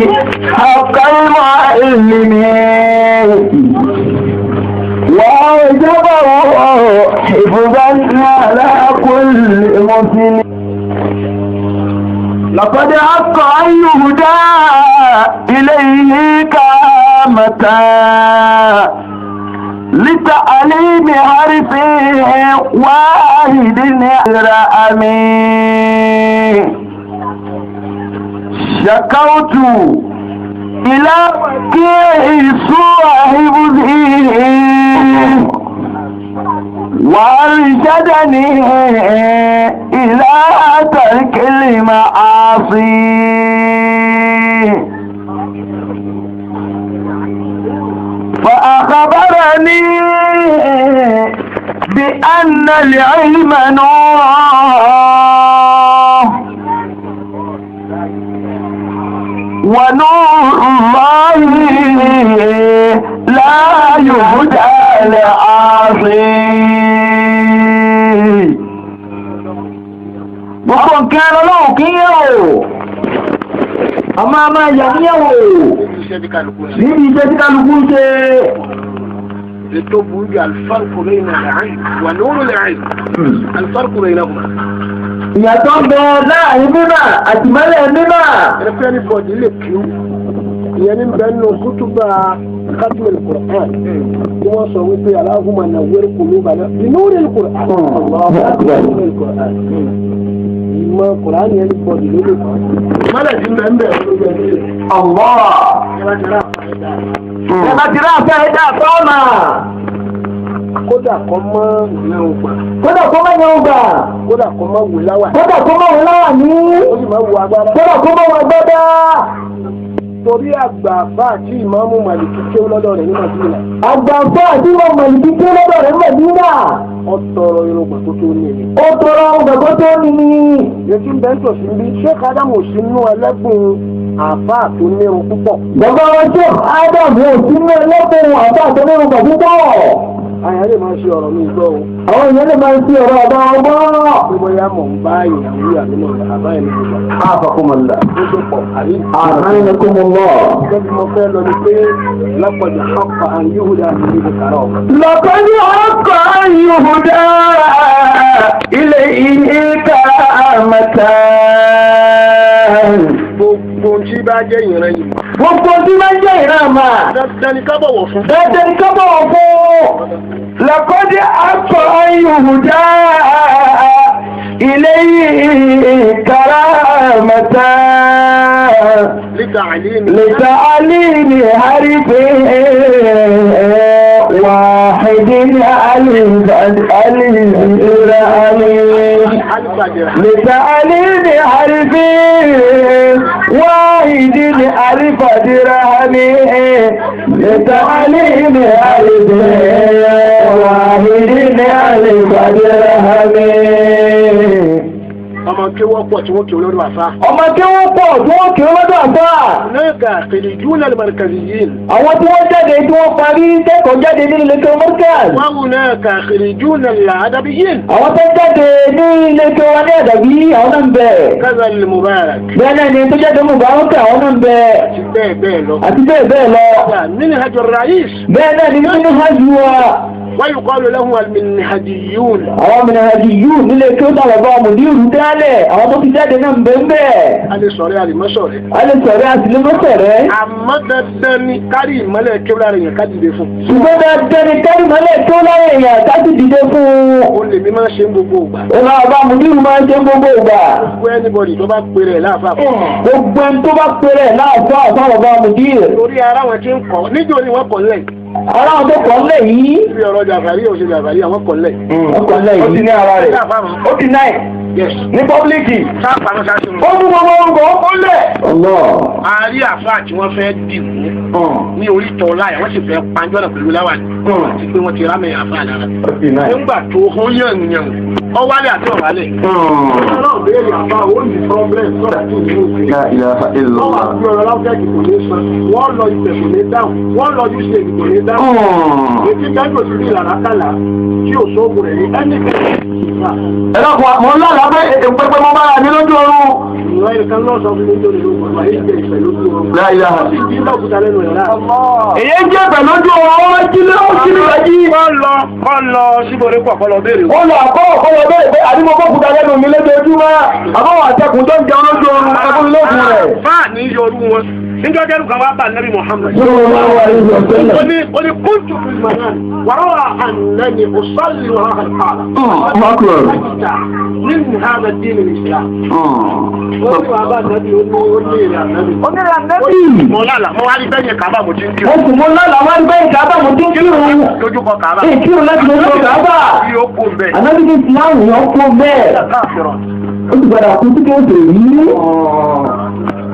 حق المعلم وأوجبه حفظا على كل مسلم. لقد حق أن يهدى إليه كامة لتعليم حرف واحد رأمي. شكوت إلى وكيع سوء حفظه وأرشدني إلى ترك المعاصي، فأخبرني بأن العلم نور ونور الله لا يهدى لعاصي. Gbogbo nǹkan ọlọ́run kì í yẹ̀ wò, a máa máa yà níyàwó níbi iṣẹ́ tí kálukú ń ṣe. Ètò burúkú alfarku bayna al-ilm wa nur al-ilm, alfarku baynahuma. Ìyàtọ̀ ń bẹ láàrin mímà àti mọ́lẹ̀ mímà. Ẹni ní bọ̀dì lè kíw ìyẹn ní bẹ́ẹ̀ nù kútùbà khatm al-Qur'an tí wọ́n sọ wípé Allahumma nawwir qulubana bi nuri al-Qur'an. Al-Qur'an ìmọ̀ Qur'an yẹn ní bọ̀dì ló lè kọ́. Mọ́lẹ̀ tí ń bẹ ń bẹ̀ ló bẹ̀ ní. Allah. Ẹ bá ti rá àfẹ́ ẹ̀dá fọ́ọ̀mà. Kódà kọ́ mọ́ ìyẹn ògbà. Kódà kó má yẹn gbà. Kódà kọ́ mọ́ wò láwà. Kódà kó má wò láwà ní. Ó sì máa wọ agbára. Kódà kó má wọ agbádá. Torí àgbà bá àti ìmáàmù Màlìkí kéwú lọ́dọ̀ rẹ̀ ní Màdínà. Àgbàfọ́ àti ìmọ̀ Màlìkí kéwú lọ́dọ̀ rẹ̀ ní Màdínà. Ó tọrọ irùngbọ̀n tó tó ní ni. Ó tọrọ irùngbọ̀n tó tó ní ni. Yẹtí ń bẹ́ ń tòsí bí Sheikh Adam ò sí nínú ẹlẹ́gbùn àáfàá tó nírun púpọ̀. Bàbá wa Sheikh Adam ò sí nínú ẹlẹ́gbùn àáfàá tó nírun púpọ̀. Àwọn èèyàn lè máa ṣe ọ̀rọ̀ mi gbọ́ o. Àwọn èèyàn lè máa ṣe ọ̀rọ̀ àbá wọn gbọ́. Pé bóyá mò ń bá ìyàwó àbí mò ń bá ẹni gbogbo. Afakumullah. Ó tó pọ̀ àbí. A'anakumullah. Gẹ́gẹ́ bí mo fẹ́ lọ ni pé laqad haqqa an yuhda ilayhi karama. Laqad haqqa an yuhda ilayhi karamatan. Gbogbo tí bá jẹ́ ìran yìí. Gbogbo tí bá jẹ́ ìran mà. Dandan ni ká bọ̀wọ̀ fún. Dandan ni ká bọ̀wọ̀ fún. Laqad haqqa an yuhda ilayhi karamatan. Lita'alimi. لتعليم حرف واحد ألف ألف ألف لتعليم حرف واحد ألف درهم، لتعليم حرف واحد ألف درهم. Ọmọ kí wọ́n pọ̀ tí wọ́n kí olórí àfa. Ọmọ tí wọ́n pọ̀ tí wọ́n kí olórí àfa. Hunaka kharijuna al-markaziyyin. Àwọn tí wọ́n jáde tí wọ́n parí kẹ́kọ̀ọ́ jáde ní ilé tó Markaz. Wa hunaka kharijuna al-adabiyyin. Àwọn tó jáde ní ilé tó wọn ní àdàbí àwọn náà ń bẹ. Kaza al-Mubarak. Bẹ́ẹ̀ náà ni tó jáde Mubarak àwọn náà ń bẹ. Àti bẹ́ẹ̀ bẹ́ẹ̀ lọ. Àti bẹ́ẹ̀ bẹ́ẹ̀ lọ. Minhaj ar-ra'is. Bẹ́ẹ̀ náà ni minhaj wa. ويقال له المنهجيون. Àwọn minhajiyun nílé kí ó dàgbà bá mùdírù dálẹ̀ àwọn tó ti jáde náà ń bẹ ń bẹ. A lè sọ̀rẹ́, a lè má sọ̀rẹ́. A lè sọ̀rẹ́, a sì lè má sọ̀rẹ́. Àmọ́ dandan ni kárí ìmọ́lẹ̀ kéwú lára èèyàn ká dìde fún. Ṣùgbọ́n dandan ni kárí ìmọ́lẹ̀ kéwú lára èèyàn ká sì dìde fún. Ó lè mi máa ṣe ń gbogbo ìgbà. Ó máa bá mùdírù máa ń ṣe ń gbogbo ìgbà. Gbogbo anybody tó bá pèrè ẹ̀ láàfáà fún. Gbogbo ẹni tó bá pèrè ẹ̀ láàfáà fáwọn bá mùdírù. Torí ara wọn ti ń kọ́ níjó ni wọ́n kọ́ lẹ̀. Ara wọn tó kọ́ lẹ̀ yìí. Ibi ọ̀rọ̀ Jàfàrí ò ṣe Jàfàrí àwọn kọ́ lẹ̀. Ọkọ̀ lẹ̀ yìí. Ó ti ní ara rẹ̀. Ó ti náì. Yes. Ní pọ́blíkì. Sáàpà ń sáṣe Ó mú gbogbo orúkọ ó lẹ̀. Allah. A rí àfáà tí wọ́n fẹ́ dì mú ní orí tọ́ láyà, wọ́n sì fẹ́ panjọ́ náà pẹ̀lú láwà ní. Àti pé wọ́n ti rámẹ̀ àfáà lára. Ó ti náì. Nígbà tó hún yàn yàn Ọwálé àti ọ̀wálé. Ọlọ́run béèrè àbá ó ní problem sọ̀rọ̀ àti ìlú òfin. La ilaha Wọ́n wà illallah. sí ọ̀rọ̀ láwùjọ kò ní san. Wọ́n lọ ìfẹ̀ kò ní dáhùn. Wọ́n lọ UCH kò ní dáhùn. Ètí dájú òsì ní ìlànà kàlà tí ò sóògùn rẹ̀ ní ẹnì Ẹ dákun, mo ń lálàá pé pẹpẹ mo bára mi lójú oorun. Ìwọ ẹnìkan lọ sọ fún mi nítorí ló gbọdọ̀ ayé jẹ ìfẹ́ lójú oorun. La ilaha. Ó sì dín lọ́kùtà lẹ́nu ẹ̀ rà. Èyí ń jẹ́ pẹ̀lú ojú oorun, ó jí lé ó jí nígbà jí. Kọ́ lọ kọ́ lọ síbòrí pọ̀ kọ́ lọ béèrè. Ó lọ àkọ́wọ̀ kọ́ lọ bẹ́ẹ̀ pé àdúgbò kọ́kùtà lẹ́nu mi lójoojúmọ́. Àbáwọ̀ àtẹkùn tó ń jẹun lójú oorun ẹkún mi lóògùn rẹ̀. Fáà ní yọrù wọn. Níjọ́ jẹ́rù kan wá bá Nẹ́bí Muhammad. Sallallahu Ó ní ó ní kúntù fil manam wàrà ànẹ́ni òsàlì wàrà àlùfáà. Nínú hàdà dín ní Islam. Ó ní wàá bá Nẹ́bí ó ní ó ní ìrìn ànẹ́bí. Onírà nẹ́bì. Mo lálàá mo wá rí bẹ́yẹn kàbá mo ti ń Mo kírun. sì mú lálàá wá ń bẹ́ẹ̀ kábà mo dín kírun. Lójúkọ kàbá. Ìkírun láti lójú kàábà. Yóò kó bẹ́ẹ̀. Ànábì ní Ìsìláàmù yẹn kó bẹ́ẹ̀. Káàfìrọ̀. Ó sì gbọ́dọ̀ kú sí kéèké yìí.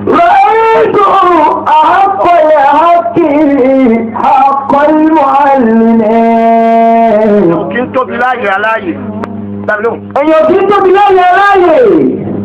رأيت أحق الحق حق المعلمين. Kí n tóbi láàyè aláàyè. Tàbí lóhùn. Èèyàn tí ń tóbi láyé aláyè.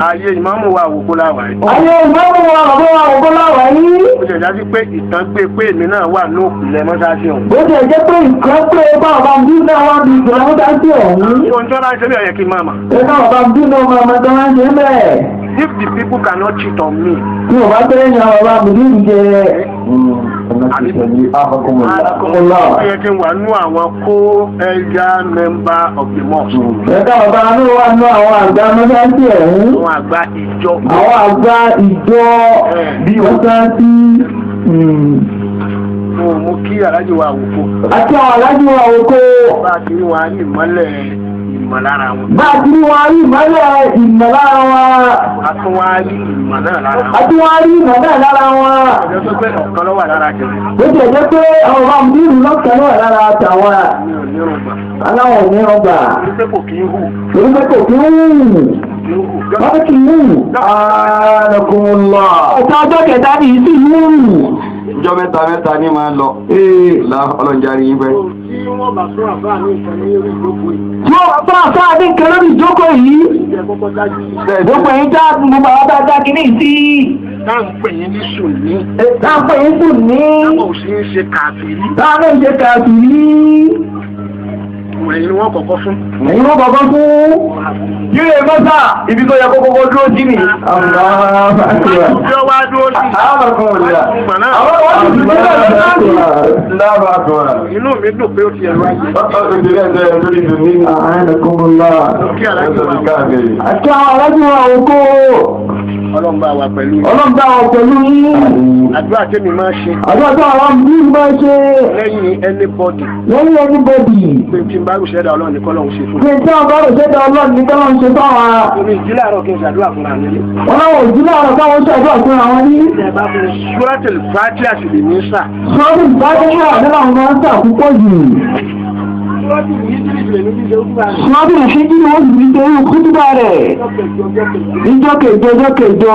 Ayé ìmáàmù wa àwòkó láwà yìí. Ayé ìmọ̀mù wa bàbá wa ògbó láwà yìí. Ó ṣe dájú pé ìtàn gbé pé èmi náà wà ní òpìlẹ̀ mọ́ṣáláṣí ọ̀hún. Bó ti jẹ́ pé nǹkan pé báwọn bá ń bí náà wá bí ìgbà wọn dá sí ọ̀hún. Ohun tí wọ́n bá ń ṣe bí ọ̀yẹ́ kí n máa mà. Ṣé káwọn bá ń bí náà máa máa tán ṣe bẹ́ẹ̀? If the people cannot cheat on me, Tí o bá tẹ́lẹ̀ ní àwọn bàbá mi ní ìjẹ. ó yẹ kí n wà nú àwọn co-elder member of the mosque. Ṣé káwọn bá ní wà ní àwọn àgbà mọ́ṣáláṣí ọ̀hún? Àwọn àgbà ìjọ. Àwọn àgbà ìjọ mọ́ṣáláṣí. Mo mú kí aláàjì wa àwòkó. Àti àwọn aláàjì wa òkò. Bá a ti rí wọn á ní ìmọ́lẹ̀ ìmọ̀ lára wọn. Bá a ti rí wọn rí ìmọ́lẹ̀ ìmọ̀ lára wọn. A tún wá rí ìmọ̀ náà lára wọn. Àti wọn rí ìmọ̀ náà lára wọn. Ọjọ́ tó pé ọ̀kan ló wà lára jẹ. Bó ti jẹ́ pé àwọn bàbá mi ní lọ́kàn náà lára tàwọn Mi ò ní rògbà. aláwọ̀ ní ọgbà. Torí pé kò kí ń hù. Torí pé kò kí ń wù. Kí ń hù. Wọ́n kì í wù. Anakumullah. Ọ̀tá ọjọ́ kẹta ní ìsì wù. Ìjọ mẹ́ta mẹ́ta ní máa lọ. Ọlọ́njarí yín pẹ́. Tí wọ́n bá fún àbá ní nǹkan ní orí ìjókòó yìí. Tí ó bá àfáà ní nǹkan lórí ìjókòó yìí. Ìjẹ́ kọ́kọ́ dájú sí. Gbogbo ẹ̀yin tá gbogbo àwọn bá dá kínní sí. Táà ń pè yín ní sùnní. Táwọn yìí sùn ní. Táwọn ò sì ń ṣe kàfìrí. Táwọn ń ṣe kàfìrí. Ẹ̀yin ni wọ́n kọ́kọ́ fún. Ẹ̀yin wọ́n kọ̀ọ̀kan fún. Yíyẹ mọ́sà ibi tó yẹ kó kọ́kọ́ dúró sí ni. Allahu akbar. Bí ó wá dúró sí. Anakumullah. Àwọn wọ́n ti dùn nílẹ̀ lọ́sàn-án. Allahu akbar. Inú mi dùn pé ó ti ẹ̀rọ ayé. Ó ti rẹ̀ ṣe lórí dùn ní. Anakumullah. Kí aláàjì wa Káàkiri. Àti àwọn aláàjì wa òkú. Ọlọ́run bá wa pẹ̀lú yín. Ọlọ́run bá wa pẹ̀lú yín. Àdúrà tèmi máa ṣe Àdúrà tó àwọn bí máa ṣe lẹ́yìn anybody lẹ́yìn anybody. pé tí n bá rúṣẹ́ dá Ọlọ́run ní kọ́lọ́run ṣe fún mi. Pé tí àwọn bá rò ṣẹ́dá Ọlọ́run ní kọ́lọ́run ṣe fáwọn. Omi ìdílé àárọ̀ kí n ṣàdúrà fúnra mi ní. Wọ́n láwọn òjú láàárọ̀ káwọn ṣàdúrà fún àwọn ní. Suratul Fatiha sì lè ní sà. Sọ́ọ́dún ìbájọ́ àdúrà wọn máa ń sà púpọ̀ jù. Suratul Hijri sì lè ní ṣe ó Sọ́ọ́dún ìṣíjú ni wọ́n sì fi ṣe irú kútúbà rẹ̀. Níjọ́ kẹjọ ọjọ́ kẹjọ.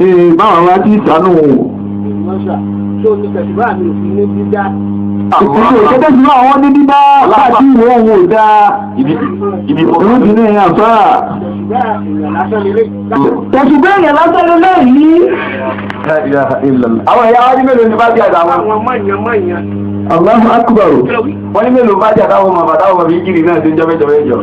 Ee báwọn wá sí ìsánú. Ìpínlẹ̀ ìkẹ́tẹ́ sí àwọn ní dídá láti ìwọ̀ òun ò dáa. Ibi Ìwọ̀n ti ní ẹ̀yà fáà. Tẹ̀sùbẹ́ èèyàn lásán lélẹ́yìí. La ilaha illallah. Àwọn ẹ̀yà wá ní mélòó ní bá jẹ́ àtàwọn. Àwọn mọ̀nyán mọ̀nyán. Allahu akbar. Wọ́n ní mélòó bá jẹ́ àtàwọn màmá táwọn màmá yìí kiri náà ṣe ń jọ mẹ́jọ mẹ́jọ.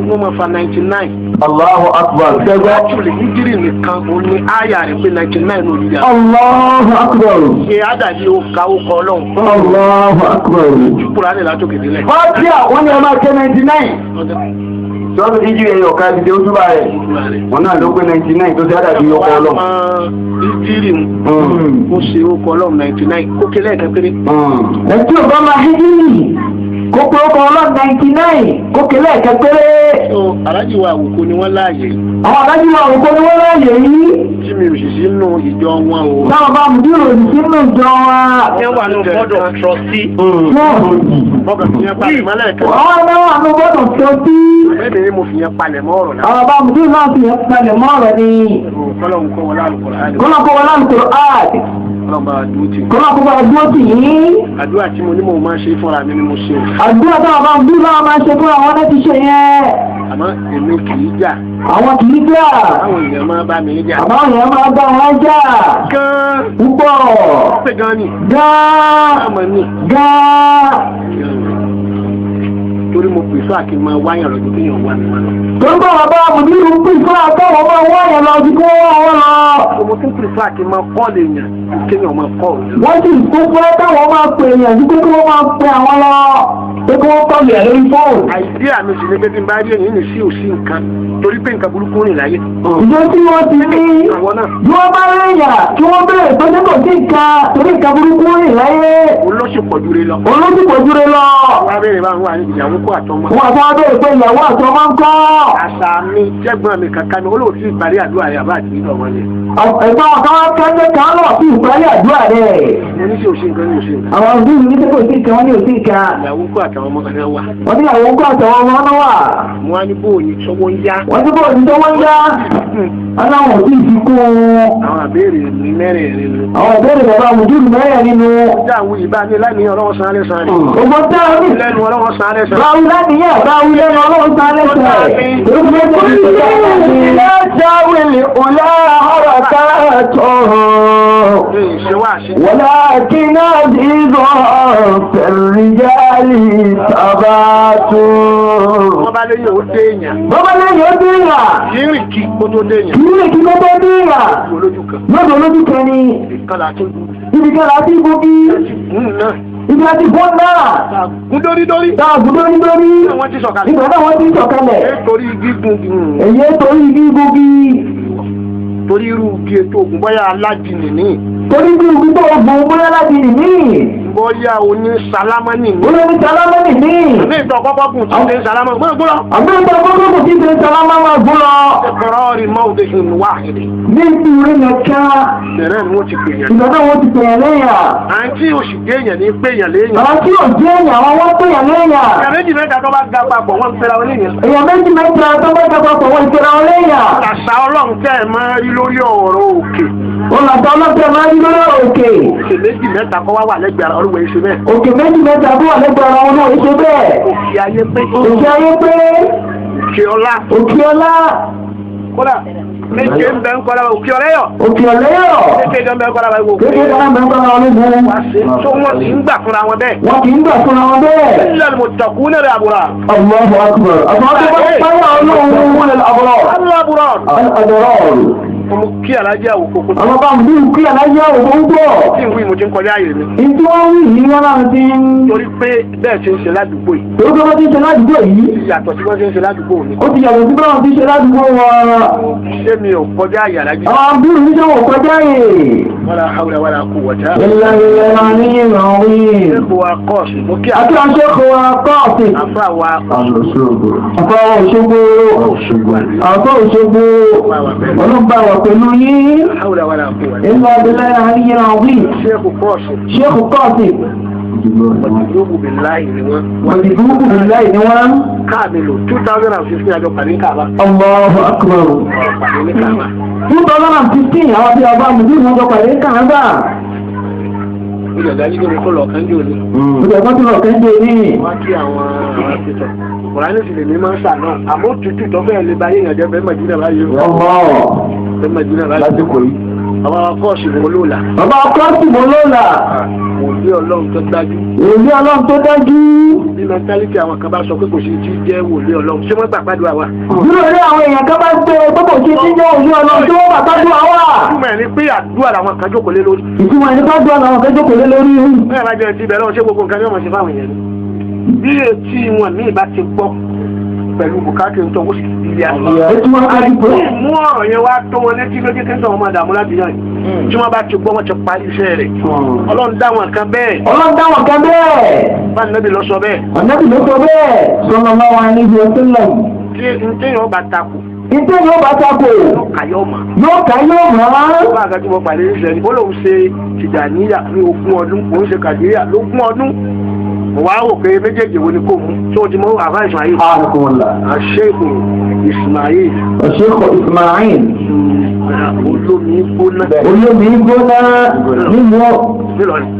Wọ́n máa fa 99. Allahu akbar. Ṣẹ́gbọ́. Actually, Hijri nìkan òun ni àyà rẹ̀ pé 99 ló yà. Allahu akbar. Ṣé àdàbí ó ka ó kọ Ọlọ́run? Allahu akbar. Kúránì látòkè délẹ̀. Fátíà wọ́n ní ẹ máa ké 99. Sọ́ọ́sì ìjì ẹ̀yọ̀ kan ti dé ojú bá rẹ̀. Wọ́n náà ló pé 99 tó ṣe àdàbí ọkọ̀ ọlọ́run. Hijri ó ṣe ó kọ Ọlọ́run 99 kó kélé ẹ̀kan péré. Ẹtí ò bá máa híjìrì kó pé ó kọ ọlọ́run 99 kó kélé ẹ̀kẹ́ péré. So aláàjì wa àwòkọ ni wọ́n láàyè Àwọn adájú wa òkú ni wọ́n láàyè yìí. tí mi ò sì sínú ìjọ wọn o. Táwọn bá mùdúrò ní sínú ìjọ wa. Wọ́n wà ní board of trustee. Bọ́kàn fi yẹn palẹ̀ mọ́ lẹ́ẹ̀kan. Àwọn náà wà ní gbọ́dọ̀ tó sí. Bẹ́ẹ̀ni ni mo fi yẹn palẹ̀ mọ́ ọ̀rọ̀ náà. Àwọn bá mùdúrò náà fi yẹn palẹ̀ mọ́ ọ̀rọ̀ ni. Kọ́lọ́hún kọ́ wọn lálùkọ́ láàrin. Kọ́lọ́kọ́ wọn láǹkó áàdì. Ọlọ́run bá wa dúró tì. Kọ́lá kó bá dúró tì yín. Àdúrà tí mo ní mo máa ń ṣe fúnra mi ni mo ṣe. Àdúrà táwọn máa ń bí láwọn máa ń ṣe fún àwọn náà ti ṣe yẹn. Àmọ́ èmi kì í jà. Àwọn kì í jà. Àwọn èèyàn máa bá mi jà. Àmọ́ àwọn èèyàn máa bá wọn jà. Gan-an. Púpọ̀. Pé gan ni. Gan-an. Àmọ́ ni. Gan-an. Torí mo pèsè àkí máa wáyàn lọ́jọ́ kéèyàn wá mi wá lọ. Tó ń bọ̀ wá bá mùdírù ń pè fún àtọ̀wọ́ máa wáyàn lọ ju kí wọ́n wá wọn lọ. Mo tún pèsè àkí máa kọ́ọ̀lù èèyàn ju kéèyàn máa kọ́ọ̀lù. Wọ́n sì tún fẹ́ káwọn máa pè èèyàn ju pé kí wọ́n máa pe àwọn lọ. Pé kí wọ́n kọ́ọ̀lù ẹ̀ lórí fóònù. Àìdíà mi sì ni pé tí n bá rí èyí ní sí òsì nǹkan torí pé nǹkan burúkú rìn láyé. Ìjọ tí wọ́n ti ní Àwọn náà bí wọ́n bá rí èèyàn kí wọ́n béèrè pé ṣé kò sí nǹkan torí nǹkan burúkú rìn láyé. olóṣèpọ̀ jure lọ. Olójúkòjúre lọ. Wọ́n á béèrè báwọn wà ní ìyàwó kó àtọmọ. Wọ́n àti wọn béèrè pé ìyàwó àti ọmọ ń kọ́. Àṣà mi jẹ́gbọ́n mi kankan mi olóòtú ìparí àdúrà rẹ̀ àbá àti ìdọ̀ wọn ni. Ẹ̀gbọ́n kan wá kẹ́lẹ́ kan lọ sí ìparí àdúrà rẹ̀. Mo ní sí òsì nǹkan ní òsì nǹkan. Àwọn òbí mi ní pé kò sí nǹkan wọ́n ní òsì nǹkan. Ìyàwó kó àtàwọn ọmọ kan náà wà. Wọ́n ní àwọn kó àtàwọn ọmọ náà wà. Mo wá ní bóòní sọ́wọ́ ń yá. Wọ́n ti bọ̀ ní tó wọ́n yá. Aláwọ̀ tí ì fi kún un. Àwọn àbẹ́rẹ́ mi mẹ́rẹ̀ẹ̀rin ni. Àwọn ìbéèrè bàbá Mùdúrù mẹ́rẹ̀ nínú. Dáhùn ìbá ní láníyàn ọlọ́wọ́ san alẹ́ san rẹ̀. Gbogbo táwọn ní Lẹ́nu ọlọ́wọ́ san alẹ́ san. báwí láníyàn báwí lẹ́nu ọlọ́run san lẹ́sẹ̀. Ṣé wàá ṣe? ولكن عزيز في الرجال ثبات. Wọ́n bá léyìn ó dé èèyàn. Bọ́bá lẹ́yìn ó dé ìyà, Kì í rìn kí kó tó dé èèyàn. kì í lè kí kó tó dé ìyà. Olójú kan. Lọ́dọ̀ olójú kan ni, Ìkọlà tó dùn. ibi kan láti gbógi, Náà. ibi láti fọ́n náà, Gún dórí dórí. tá a gùn lórí lórí. Wọ́n ti sọ̀kalẹ̀. Ìgbà náà wọ́n ti ń sọ̀kalẹ̀. Torí gígùn Èyí torí igi gbógi, torí irú igi ètò ògùn bóyá alájìnì ní. torí bí igi tó gùn bóyá láti rìn mí, Bóyá oní sálámánì ní. bóyá ní sálámánì mí. Ní ìtọ́ kọ́kọ́ gùn tí ó ṣe ń sálámà gbọ́dọ̀. Àbúrò tó gbogbo kò tí ì ṣe sálámà máa gùn lọ. Ẹ̀kọ́rọ́ rí mọ́ọ̀dé ṣe wá àhìrì. Ní ìlú nìkan, Bẹ̀rẹ̀ ni wọ́n ti pè yàn. ìgbà náà wọ́n ti pè é léyà. Àǹtí òsì dé èèyàn ní pé èèyàn léèyàn. Àwọn tí ò jẹ́ èèyàn àwọn wọ́n pè yàn léyà. Èèyàn méjì mẹ́ta tó bá ga papọ̀ wọ́n ń pera wọn léèyàn. Èèyàn méjì mẹ́ta tó bá jọpọ̀ pọ̀ wọ́n ìpera wọn léyà. Àṣà Ọlọ́run tẹ́ ẹ máa rí lórí ọ̀rọ̀ òkè. Olùdó ọlọ́pẹ́ máa ń rí lórí òkè. Òkè méjì mẹ́ta kọ́ wá wà lẹ́gbẹ̀ẹ́ ara olúwa ẹ̀ṣẹ̀ bẹ́ẹ̀. Òkè méjì mẹ́ta tó wà lẹ́gbẹ̀ẹ́ ara wọn náà ṣe bẹ́ẹ̀. Òkè ayé pé Òkè ayé pé òkè ọlá. òkè ọlá, Kódà méje ń bẹ ń kọ́lá òkè ọlẹ́yọ̀. òkè ọ̀lẹ́yọ̀. Kékeré ń bẹ ń kọ́lá òkè Kékeré kan náà bẹ̀rẹ̀ wọn lógun. tó wọ́n sì ń gbà fúnra wọn bẹ́ẹ̀. Wọ́n kì í gbà fúnra wọn bẹ́ẹ̀. Ilẹ̀ mùtàkùn rẹ̀ àbúrà. Allahu akbar. Àwọn tó bá páyà Ọlọ́run wọlé àbúrò. Alábùrọ̀. Àbúrò. Mo kí alájẹ́ àwòkókó Àwọn bá ń bí kí aláyé òkú ń bọ̀. tí ń wí mo ti ń kọjá àyè mi. Ìtí wọ́n wí yìí wọ́n láwọn ti ń. Torí pé bẹ́ẹ̀ ti ń ṣe ládùúgbò yìí. Torí pé wọ́n ti ń ṣe ládùúgbò yìí. Yàtọ̀ sí wọ́n ti ń ṣe ládùúgbò mi. Ó ti yàtọ̀ sí báwọn ti ń ṣe ládùúgbò wọn. Ṣé mi ò kọjá àyè alájẹ́? Àwọn abúlé oníṣòwò kọjá yìí. Wala hawla wala quwwata. Ìlànà ìlànà ìrànwí. Ṣé kò wa kọ́ọ̀sì? Mo kí Àti àṣekọ̀ wa kọ́ọ̀sì. àfa wa Àfọ Òṣogbo. Àfọ Òṣogbo. Ọlọ́ba wà pẹ̀lú yín. hawla wala quwwata. Ìlànà ìlànà ìrànwí. Ṣé kò kọ́ọ̀sì? Ṣéèkù kọ́ọ̀sì. Mọ̀tìlógún billahi ni wọ́n. Mọ̀tìdúkù bìláì ni wọ́n. Káàmì lò 2015 àjọ pàdé ní Kaaba. Allahu akbar. Pàdé ní Kaaba. 2015 àwọn tí a bá mú bí wọ́n jọ pàdé Kàábà. Ìjọba yìí ni kó lọ kánjú ni. Ìjọba tó lọ kẹ́ńdé ní. Wọ́n á kí àwọn àwọn akitọ̀. Kùránì sì lè ní máa ń sà náà. Àmọ́ òtútù tó fẹ́ẹ̀ lè ba yéèyàn jẹ́ bẹ́ẹ̀ Mẹ̀dínà báyìí o. Allah. Bẹ́ẹ̀ Mẹ̀dínà báyìí. Lásìkò yìí. Àwọn akọ́ọ̀sì mo lóòlà. Bàbá kọ́ọ̀sì mo lọ́la. Wòlíì Ọlọ́run tó dájú. Èyí Ọlọ́run tó dájú. Bí mẹ́ntálítì àwọn kan bá sọ pé kò sí ti jẹ́ wòlíì Ọlọ́run. Ṣé wọ́n gbà pàdúrà wa? Dúró ní àwọn èèyàn kan bá gbé gbogbo ṣe tí jẹ́ òní Ọlọ́run tí wọ́n bá tọ́jú àwa. Ìtumọ̀ ẹ̀ ni pé àdúrà làwọn kan jókòó lé lórí. Ìtumọ̀ ẹni bá dùn àwọn kan jókòó lé lórí. Bẹ́ẹ̀ bá jẹ́ ti bẹ̀rẹ̀ ọ̀ṣẹ́ gbogbo nǹkan ní ọmọ ṣe fáwọn èèyàn ni. Bí etí wọn míì bá ti gbọ́ pẹ̀lú bùkátà ń tọ́ ó sì ti di àná. Ètò wọn ká dìbò. Mú ọ̀rọ̀ yẹn wá tó wọn létí lójú kí n sọ̀rọ̀ máa dààmú láti yàn yìí. Tí wọ́n bá ti gbọ́ wọn ti parí iṣẹ́ rẹ̀. Ọlọ́run dá wọn kan bẹ́ẹ̀. Ọlọ́run dá wọn kan bẹ́ẹ̀. Bá nàbì lọ sọ bẹ́ẹ̀. Ànábì ló sọ bẹ́ẹ̀. Sallallahu alaihi wasallam. Tí n téèyàn bá takò, Ìtẹ́ yóò bá takò. kàyọ́ mọ̀. Yóò ká yóò mọ̀ á. Bá àgbà tí mo pàdé ní sẹ́ni, ó lóun ṣe Tìjàníyà ní 20 ọdún, òun ṣe Kàdíríyà lógún ọdún. Mo wá wò pé méjèèjì wo ni kò mú. Tó o ti mọ àbá ìsàn ayé. Àrùkùnlá. Àṣẹ ìkòrò. Ismail. Sheikh Ismail. Olómi gbóná. Olómi gbóná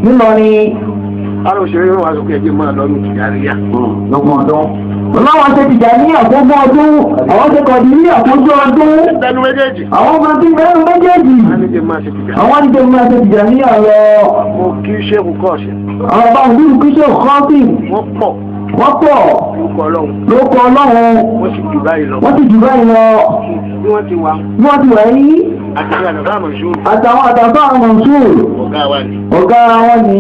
nílọrin. Ara òṣèré yóò wá sọ pé ẹjẹ máa lọ ní Tìjàníyà. Lọ́gbọ̀n ọdún. Ọlọ́wọ́n ṣe Tìjàníyà fógún ọdún, àwọn ṣe Kọ̀dìríyà fógún ọdún. Ẹnu méjèèjì. Àwọn ọmọ tí mẹ́rin méjèèjì. Àwọn àníjẹ máa ṣe Tìjàníyà lọ. Mo kí Ṣéhù Kọ́ọ̀ṣì. Àwọn bá òbí kí Ṣéhù Kọ́ọ̀ṣì. Wọ́n pọ̀. Wọ́n pọ̀. Lórúkọ Ọlọ́run. Lórúkọ Ọlọ́run. Wọ́n sì jù báyìí lọ. Wọ́n sì jù báyìí lọ. Bí wọ́n ti wà. Bí wọ́n ti wà yìí. Àtàwọn Àtàwọn àtàwọn Mọ̀ṣúr. Ọ̀gá wa ni. Ọ̀gá wa ni.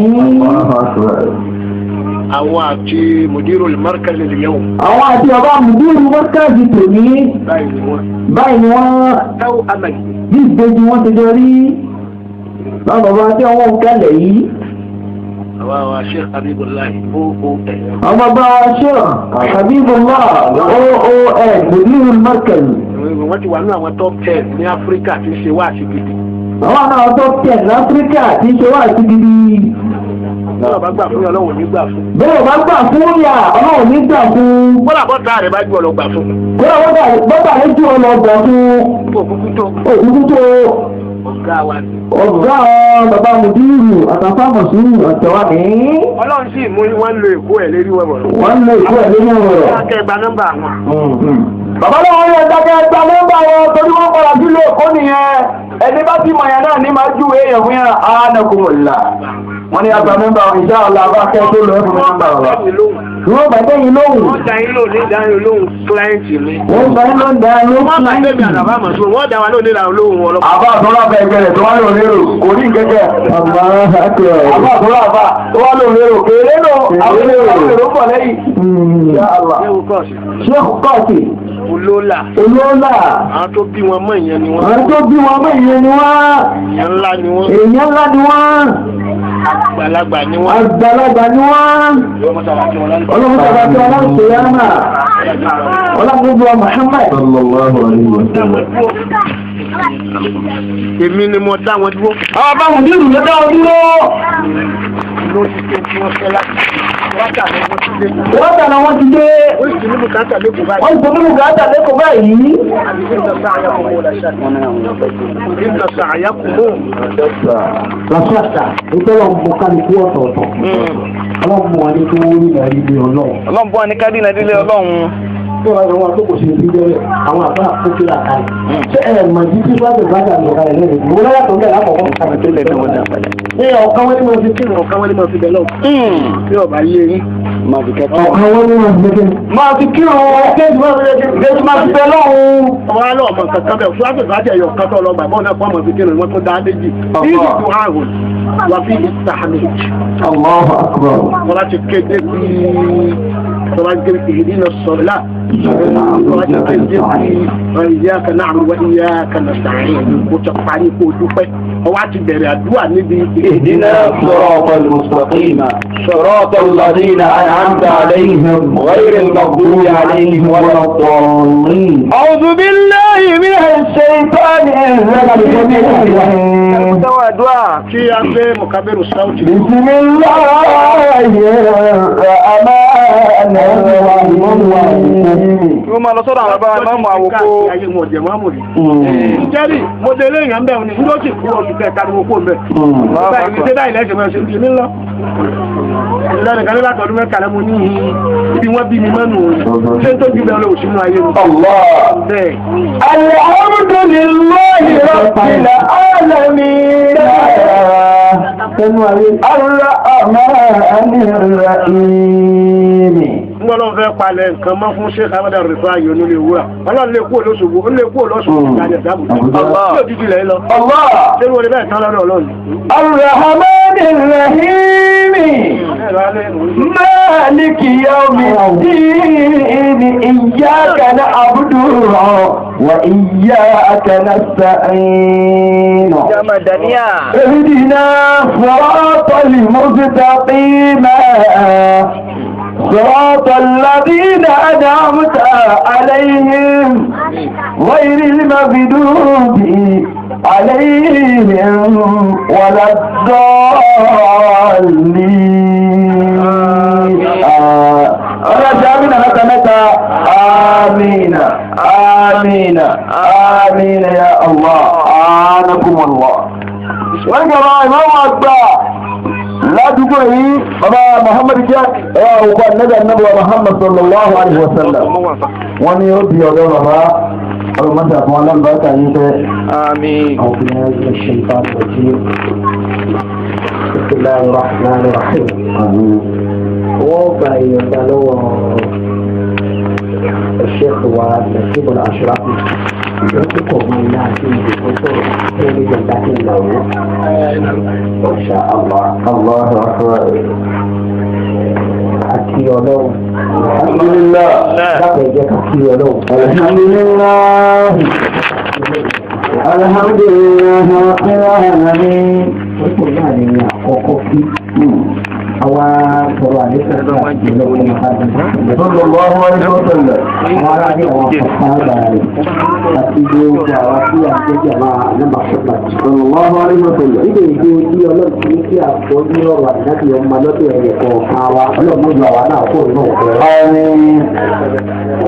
Àwọn àti Mudirul Markaz al-yawm. Àwọn àti ọba Mudirul Markaz tòní. Báyìí ni wọ́n. Báyìí ni wọ́n. Táwọn àmàlì. Bí ìbejì wọn ti jọ rí. Báwo bàbá tí wọ́n ń kalẹ̀ yìí. Àwọn àwọn Sheikh Habibullah OON. Àwọn bàbá Sheikh Habibullah OON Mudirul Markaz. Wọ́n ti wà nínú àwọn top 10 ní Áfíríkà tí ń ṣe wáàsí gidi. Àwọn náà top 10 ní Áfíríkà tí ń ṣe wáàsí gidi. Bẹ́ẹ̀ bá gbà fún yà Ọlọ́run ní gbà fún. Bẹ́ẹ̀ bá gbà fún yà Ọlọ́run ní gbà fún. Kọ́lá bọ́tà rẹ̀ bá ju ọlọ́ gbà fún. Kọ́lá bọ́tà rẹ̀ ju ọlọ́ gbà fún. Òkúkú tó. Òkúkú tó. Ọ̀gá wa ni. Ọ̀gá bàbá Mùdírù àtàfà Mọ̀súrù àtẹ̀wá ní. Ọlọ́run sì mú wọn lo èkó ẹ̀ lérí wọ̀rọ̀. Wọ́n lo èkó ẹ̀ lérí wọ̀rọ̀. Dákẹ́ gba nọ́mbà wọn. Bàbá lọ́wọ́ yẹn dákẹ́ gba nọ́mbà wọn torí wọ́n padà sílé èkó nìyẹn. Ẹni bá ti mọ̀ yẹn náà ní máa júwe èèyàn fún yẹn. Ánàkùnmọ̀lá. Wọ́n ní agba nọ́mbà wọn insha Allah bá kẹ́ tó lọ ẹ̀fún nọ́mbà wọn. Wọ́n bá dẹ́yìn lóhùn. Wọ́n dá yín lóhùn ní ìdáhùn lóhùn kíláyẹ̀ntì mi. Wọ́n bá yín lóhùn dáhùn lóhùn Wọ́n bá kíláyẹ̀ntì. gbẹ̀mí àdàbà mọ̀ sí wọ́n dá wa lóhùn ní ìdáhùn lóhùn ọlọ́pàá. Àbá àtọ́lá bẹ ẹgbẹ́ rẹ̀ tó wá lóhùn lérò kò ní kẹ́kẹ́. Àbá àtọ́lá bá tó wá lóhùn lérò kéré lò àwọn èrò pọ̀ lẹ́yìn. Insha Allah. Sheikh Kọ́ọ̀sì. Olóòlà. Olóòlà. Àwọn tó bí wọn mọ̀ ìyẹn ni wọ́n. Àwọn tó bí wọn mọ̀ ìyẹn ni wọ́n. Èèyàn ńlá ni wọ́n. Èèyàn ńlá ni wọ́n. Àgbàlagbà ni wọ́n. Àgbàlagbà ni wọ́n. Ọlọ́mọ sábà tí wọ́n Ọlọ́mọ sábà tí wọ́n láti yámà. Ọlọ́mọ Muhammad. Sallallahu alaihi wa sallam. Èmi ni mo dá wọn dúró. Àwọn bá Mùdírù ló dá wọn dúró. Ló ti ké tí wọ́n fẹ́ láti. Wákà ni wọ́n ti dé. Wákà ni wọ́n ti dé. Ó sì ní bùkátà lẹ́kọ̀ọ́ báyìí. Wọ́n sì ní bùkátà lẹ́kọ̀ọ́ báyìí. Ìgbà sàáyà kò mú. Lọ́sọ̀ọ̀sà, ìtọ́lọ̀ ń bọ kálukú ọ̀tọ̀ọ̀tọ̀. Ọlọ́run mú wa ní kí wọ́n rí ìdarí ilé Ọlọ́run. Ọlọ́run bọ́ ní kádìnà délé Ọlọ́run. Bí wọ́n bá wọn tó kò sí ibi jẹ́ àwọn àbá àkókò àkàlẹ̀. Ṣé ẹ mọ̀ jí tí wọ́n bá dà lọ́ka rẹ̀ lẹ́nu? Mo lọ́yà tó ń bẹ̀ lákọ̀ọ́kọ́. Ní ọ̀kan wọ́n ní mo fi kírun, ọ̀kan wọ́n ní mo fi bẹ̀ lọ́wọ́. Bí ọba yé yín. Ọ̀kan wọ́n ní wọ́n fi bẹ̀ Máa fi kírun kéjì máa fi bẹ lọ́hùn. Ọmọ alọ́ ọmọ kankan bẹ̀ fún àgbẹ̀fẹ́ àti ẹ̀yọ̀ kan tó lọ gbà bọ́ọ̀ náà fún ọmọ fi kírun wọ́n tó dá méjì. Bí ìlú àrùn wà fi ìsàmì. Allahu akbar. Wọ́n láti kéde bí wọ́n bá kéde ìdí náà sọ̀rọ̀ lá. Wọ́n bá kéde bí iyyaka na'budu wa iyyaka nasta'in. Mo ti parí kó o dúpẹ́. Ọwọ́ á ti bẹ̀rẹ̀ àdúrà níbi. اهدنا الصراط المستقيم صراط الذين أنعمت عليهم غير المغضوب عليهم ولا الضالين أعوذ بالله من الشيطان الرجيم Kí a gbé Mùkábírù Sáútì. بسم الله الرحمن الرحيم Kí wọ́n máa lọ sọ́dọ̀ àwọn bàbá ìmáàmù àwòkó. Ayé wọn jẹ̀ mọ́mù rí. Jẹ́rì, mo dé léèyàn bẹ́ẹ̀ ni, ló sì kú oṣù kẹta ni mo kó mbẹ́. Báyìí ṣé báyìí lẹ́sẹ̀ máa ṣe ń lọ. Ìlànà kan láti ọdún mẹ́ta lẹ́mu ní ibi wọ́n bí mi mọ́nu òun. Ṣé ń tó ju bẹ́ẹ̀ lọ òsínú ayé mi? الله Bẹ́ẹ̀. الحمد لله رب العالمين الرحمن الرحيم Ń gbọ́ lọ́n fẹ́ palẹ̀ nǹkan mọ́ fún Sheikh Ahmed Rifai onílé wúrà. Ọlọ́run lè kú olóṣogbo, ó lè kú olóṣogbo ìgbàlẹ̀ ìdáàbò. Tí òjijì lẹ̀ lọ. الله Ṣé wọlé bẹ́ẹ̀ tán lọ́dọ̀ Ọlọ́run? الرحمن الرحيم مالك يوم الدين إياك نعبد وإياك نستعين Jama Dania. اهدنا صراط المستقيم صراط الذين أنعمت عليهم غير المغضوب عليهم ولا الضالين. ọlọ́jà amínà mẹ́ta mẹ́ta amínà Wọ́n ní bàbá ìmáàmù àgbà ládùúgbò yìí, bàbá Muhammad jẹ́ ẹ̀rọ òkú ànábì ànábì wa Muhammad sallallahu alayhi wa sallam. Wọ́n ní ó di ọ̀dọ́ bàbá ọlọ́mọdé àfọwọ́n alábàákà yìí fẹ́. Àmín. أعوذ بالله من الشيطان الرجيم. بسم الله الرحمن الرحيم. Wọ́n gba ìyọ̀ǹda lọ́wọ́ Sheikh wa Nasib al-Ashrafi. Wọ́n ti kọ̀ mọ́ iná àti ìdìbò sọ̀rọ̀ fún ìjọba tí ń lọ wọ́n. Masha Allah. Allahu akbar. Àti Ọlọ́run. Alhamdulillah. Dákun, ẹ jẹ́ ká kí Ọlọ́run. Alhamdulillah. Alhamdulillah rabbil alamin. Orúkọ náà ni àkọ́kọ́ kí. Àwa sọ̀rọ̀ àlékún àti ìlọ́kùn Sallallahu alayhi wa sallam. Àwọn ará ní àwọn ọ̀sán rẹ̀ àti gbogbo àwọn tí a jẹ́ jàmá nígbà sọ́gbà. Sallallahu alayhi wa sallam. Nígbà èdè tí Ọlọ́run ti ní kí àgbọ̀ ní ọ̀rọ̀ àdájọ́ ọmọ lọ́dọ̀ ẹ̀yẹ kọ̀ọ̀kan wa, Ọlọ́run mọ́jú àwa náà kó inú ọ̀fẹ́. Àmín.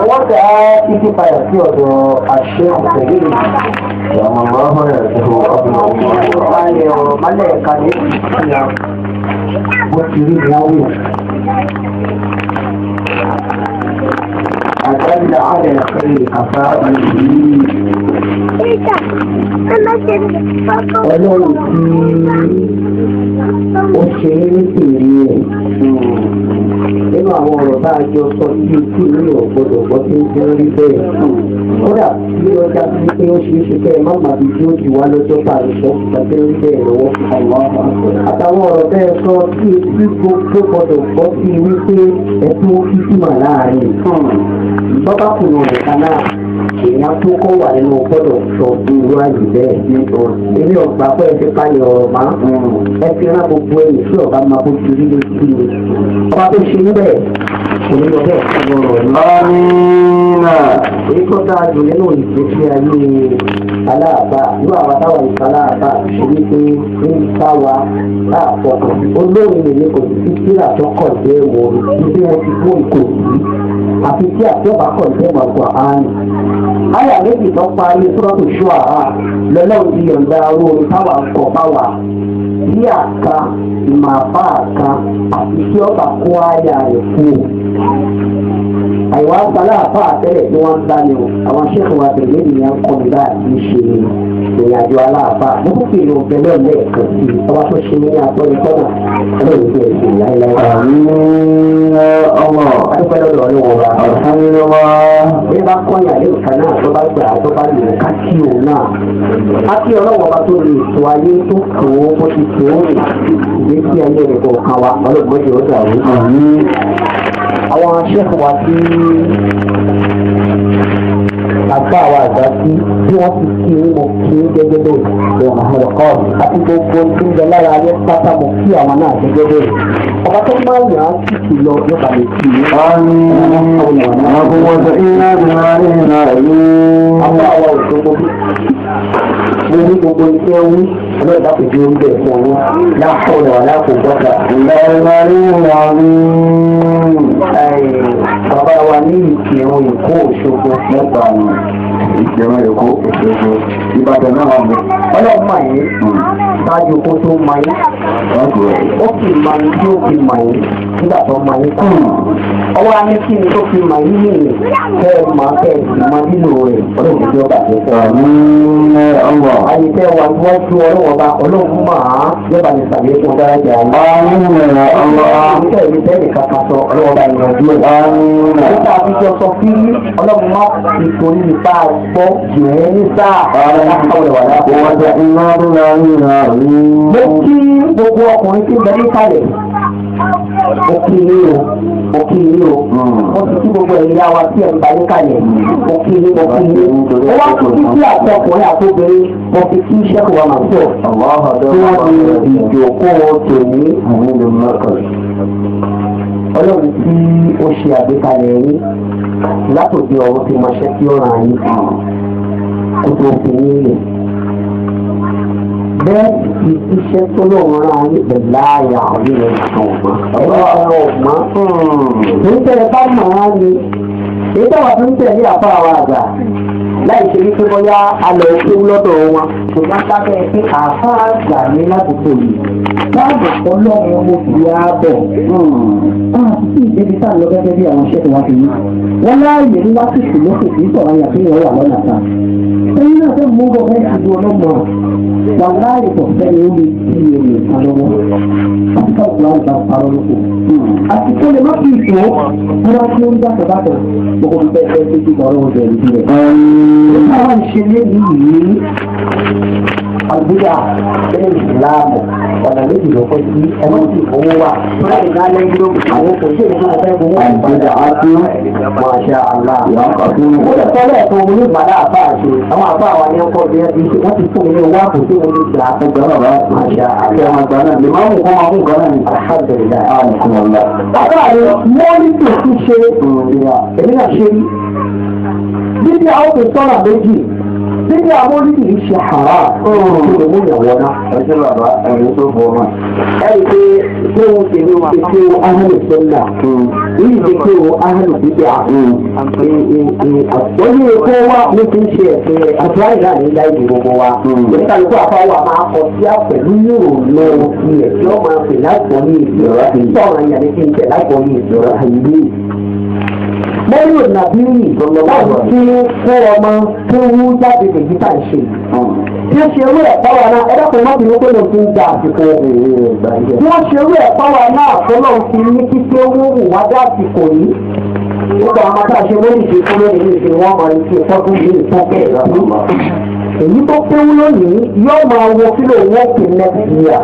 Wọ́n dá títí padà sí ọ̀dọ̀ àṣẹ òṣèlú. Sallallahu alayhi wa sallam. Balẹ̀ ọ̀rọ̀ málẹ̀ kalẹ̀ bó ti rí ní àwọn àdáńdá àlẹ́ ẹ̀kẹ́ àfáà Ọlọ́run tí ó ṣe é ní tèrè ẹ̀ nínú àwọn ọ̀rọ̀ bá a jọ sọ sí etí mi ò gbọdọ̀ gbọ́ tí ń tẹ́ rí bẹ́ẹ̀, kódà tí ó já sí pé ó ṣeé ṣe kẹ́ ẹ má màbí tí ó ti wá lọ́jọ́ tá a lè sọ ṣùgbọ́n tẹ́ rí bẹ́ẹ̀ lọ́wọ́, àtàwọn ọ̀rọ̀ bẹ́ẹ̀ sọ sí etí gbogbo gbọdọ̀ gbọ́ sí wípé ẹ tún fífìmọ̀ láàrin bọ́bá kùnà nìkan náà, èèyàn tó kọ́ wà nínú gbọ́dọ̀ sọ irú àyè bẹ́ẹ̀. Èmi ọ̀gbà pé ẹ ti palẹ̀ ọ̀rọ̀ mọ́, ẹ fi rán gbogbo ẹ̀yìn tí ọba máa bó ti rí lójú ni ọba tó ṣe níbẹ̀ kò ní lọ bẹ́ẹ̀ fún ọ̀rọ̀ ní. Àmín. Èyí tó dáa jù nínú ìgbésí ayé aláàbá irú àwọn táwọn ìfà aláàbá ṣe wípé ń bá wa láàpọ̀kàn olórin lèmi, kò sí tíra tó kọ̀ jẹ́ wọ̀ ibi mo ti gbó kò sí àfi tí àtọ́bà kọ̀ jẹ́ wọ̀ àgbà áyì. Àyà méjì tó parí sọ́ọ̀tù ṣọ́ àrà lọ́lọ́run ti yọ̀ǹda owó orin táwa ń kọ̀ bá wa bí àka ìmọ̀ àbá àka àti tí ọba kó àyà rẹ̀ kú o. Àìwá sálá àfa àtẹ́lẹ̀ tí wọ́n ń bá ní o, àwọn ṣẹ́kù wa bẹ̀rẹ̀ ènìyàn kọ́ mi bá àti ṣe ìrìn àjò aláàfà. Mo tún fi ìlú ọ̀bẹ náà lẹ́ẹ̀kan sí i, ọba tó ṣe ní atọ́nisọ́nà Ọlọ́run tó ẹ̀sìn láéláé. Àmín. Allah. Adúpẹ́ lọ́dọ̀ Ọlọ́run ọba. Alhamdulillah. Bí bá kọ́yà lé nǹkan náà tó bá gbà tó bá lè ká kí òun náà. Á kí Ọlọ́run ọba tó lè tó ayé tó tó bó ti tó rìn ìgbésí ayé rẹ̀ kọ̀ọ̀kan wa, Ọlọ́run mọ́jọ́ ó dàrú. Àmín. Àwọn ṣẹ́kù wa tí àgbà wa àgbà sí bí wọ́n ti kí ní, mo kí ní gẹ́gẹ́ bẹ́ẹ̀ ọ̀hún àti gbogbo tí ń bẹ lára ayé pátá, mo kí àwọn náà gẹ́gẹ́ bẹ́ẹ̀. Ọba tó máa yàn án sì kì lọ yóò bá lè kí i. Àmín. La quwwata illa billahi al-aliyyil. Àwọn àwa òṣogbo mo ní gbogbo iṣẹ́ wí, Ọlọ́run dákun jẹ́ oúnjẹ fún ọ̀hún láàpọ̀ rẹ̀ wà láàpọ̀ gbọ́dọ̀. Al-aliyyil azim. Bàbá wa ní Ìkìrun Èkó Òṣogbo. Mẹ́ta ni Ìkìrun Èkó Òṣogbo. Ìbàdàn náà wà mọ́. Ọlọ́run mà yín ṣáájú kó tó mà yín. Ó sì mà yín tí ó fi mà yín nígbà tó mà yín tán. Ọwọ́ á ní kí ni tó fi mà yín nìyí kẹ́ ẹ mà kẹ́ ẹ sì mọ nílò rẹ̀. Ọlọ́run tí ó bàjẹ́ fún wa. Àmín Allah. Àyè tẹ́ wà níwájú Ọlọ́run ọba, Ọlọ́run mà á yọba ní sàlékún dáradà yín. Àmín Allah. Ìṣe ìwé tẹ́lẹ̀ kankan sọ, Ọlọ́run ọba ìyànjú ẹ̀. Àmín. Nípa àfijọ́ sọ fí Ọlọ́run má fi torí nípa gbọ́ jù ẹ́ ní sáà. La quwwata illa billahi al-aliyyil. Mo kí gbogbo ọkùnrin tí ń bẹ níkàlẹ̀. Mo kí yín o, mo kí yín o. Mo sì kí gbogbo ẹ̀yin yá wa tí ẹ̀ ń bá níkàlẹ̀. Mo kí yín, mo kí yín. Mo wá kí sí àti ọkùnrin àti obìnrin, mo fi kí sẹ́kù wa màá sọ̀. Tí wọ́n di ìjókòó tòní. Ọlọ́run tí ó ṣe àgbékalẹ̀ yín látòdì ọ̀run ti mọṣẹ́ tí ó ràn yín kó tó fi yín lè. Bẹ́ẹ̀ sì iṣẹ́ tó lóun rán yín pẹ̀lú àyà àwọn ènìyàn ọ̀gbọ́n. Ẹ̀rọ ọ̀gbọ́n. Èyí tẹ́lẹ̀ bá mọ̀ á ni. Èyí tẹ́wà tó ń tẹ̀lé àpá àwọn àgbà. Láì ṣe wípé bóyá a lọ kéwú lọ́dọ̀ wọn, ṣùgbọ́n sábẹ́ pé àáfàá àgbà ní ládùúgbò yìí. Báàbò ọlọ́run mo fi ààbọ̀. Àti tí ìdébi tá à ń lọ gẹ́gẹ́ bí àwọn iṣẹ́ tí wọ́n fi yí. Wọ́n láàyè ńlá fìfì lókè kì í sọ̀rọ̀ àyà kéèyàn wà lọ́nà kan. Ẹyin náà fẹ́ mú bọ̀ bẹ́ẹ̀ ti di ọlọ́mọ. Wà láàyè pọ̀ sẹ́ni ó lè di èlò kan lọ́wọ́. Àti káàkiri àwọn ìgbà parọ́ lóko. Àti kó lè má fi ìṣó wọ́n tí ó ń dàpọ̀ dàpọ̀. Gbogbo bí bẹ́ẹ̀ fẹ́ tó gbọ́ ọ̀rọ̀ ọ̀dọ̀ ìlú rẹ̀. Àwọn ìṣẹ̀lẹ̀ yìí àgbéga bẹ́ẹ̀ ìsìláàmù ọ̀nà méjì ló pẹ́ sí ẹ̀wọ́n sì fowó wà. Láì ná lẹ́yìn ló àwọn kò sí ìlú ọ̀fẹ́ gbowó Àgbéga á tún. Masha Allah. Ìyá Ó lè sọ lẹ́ẹ̀kan omi ní ìgbàlá àbá àṣe. Àwọn àbá wa ní ọkọ̀ bí wọ́n ti fún mi ní owó àpò tí mo lè gbà. Ẹgbẹ́ bàbá. Masha Àti Allah. àwọn àgbà náà. Lè máa mú kọ́ máa mú nǹkan náà ni. Alhamdulillah. Alhamdulillah. Bàbá mi mọ́nítò ṣíṣe èmi náà ṣe rí. Bíbí àwọn òfin sọ́nà méjì. Bíbí àwọn onídìí ṣe haram. Kí ló mú ìyàwó náà? Ẹ ṣé bàbá, ẹ̀rí tó fọ́ ọmọ. Ẹ̀rí pé ṣé o tèmi o ṣe pé o ahlu sunna yìí ṣe pé o ahlu bid'a àgbọ́yé kó wá ní kí n ṣe ẹ̀sìn rẹ̀ àdúrà ìlà ní láìpẹ́ gbogbo wa oníkàlùkù àfáwà máa kọ sí pẹ̀lú ìrònú ilẹ̀ tí ó máa pè lágbọ́yé ìṣòro sọ̀rọ̀ ìyàrá kí n tẹ̀ lágbọ́yé ìṣòro àìlú. Mọ́lò nàbírì láti tí kó ọmọ tó wú jáde lèyí tá à ń ṣe tí ó ṣe irú ẹ̀ fáwa náà ẹ dákun má bínú pé ló fi ń gba àsìkò tí wọ́n ṣe irú ẹ̀ fáwa náà tọ́lọ́ fi ní kí tí ó wú wá dá àsìkò yìí nígbà àwọn tá a ṣe lórí ìṣe fún lónìí ní ìṣe wọn máa ń ṣe fọ́dún yìí fún bẹ́ẹ̀ èyí tó kéwú lónìí yóò máa wo kí ló wọ́n pè next year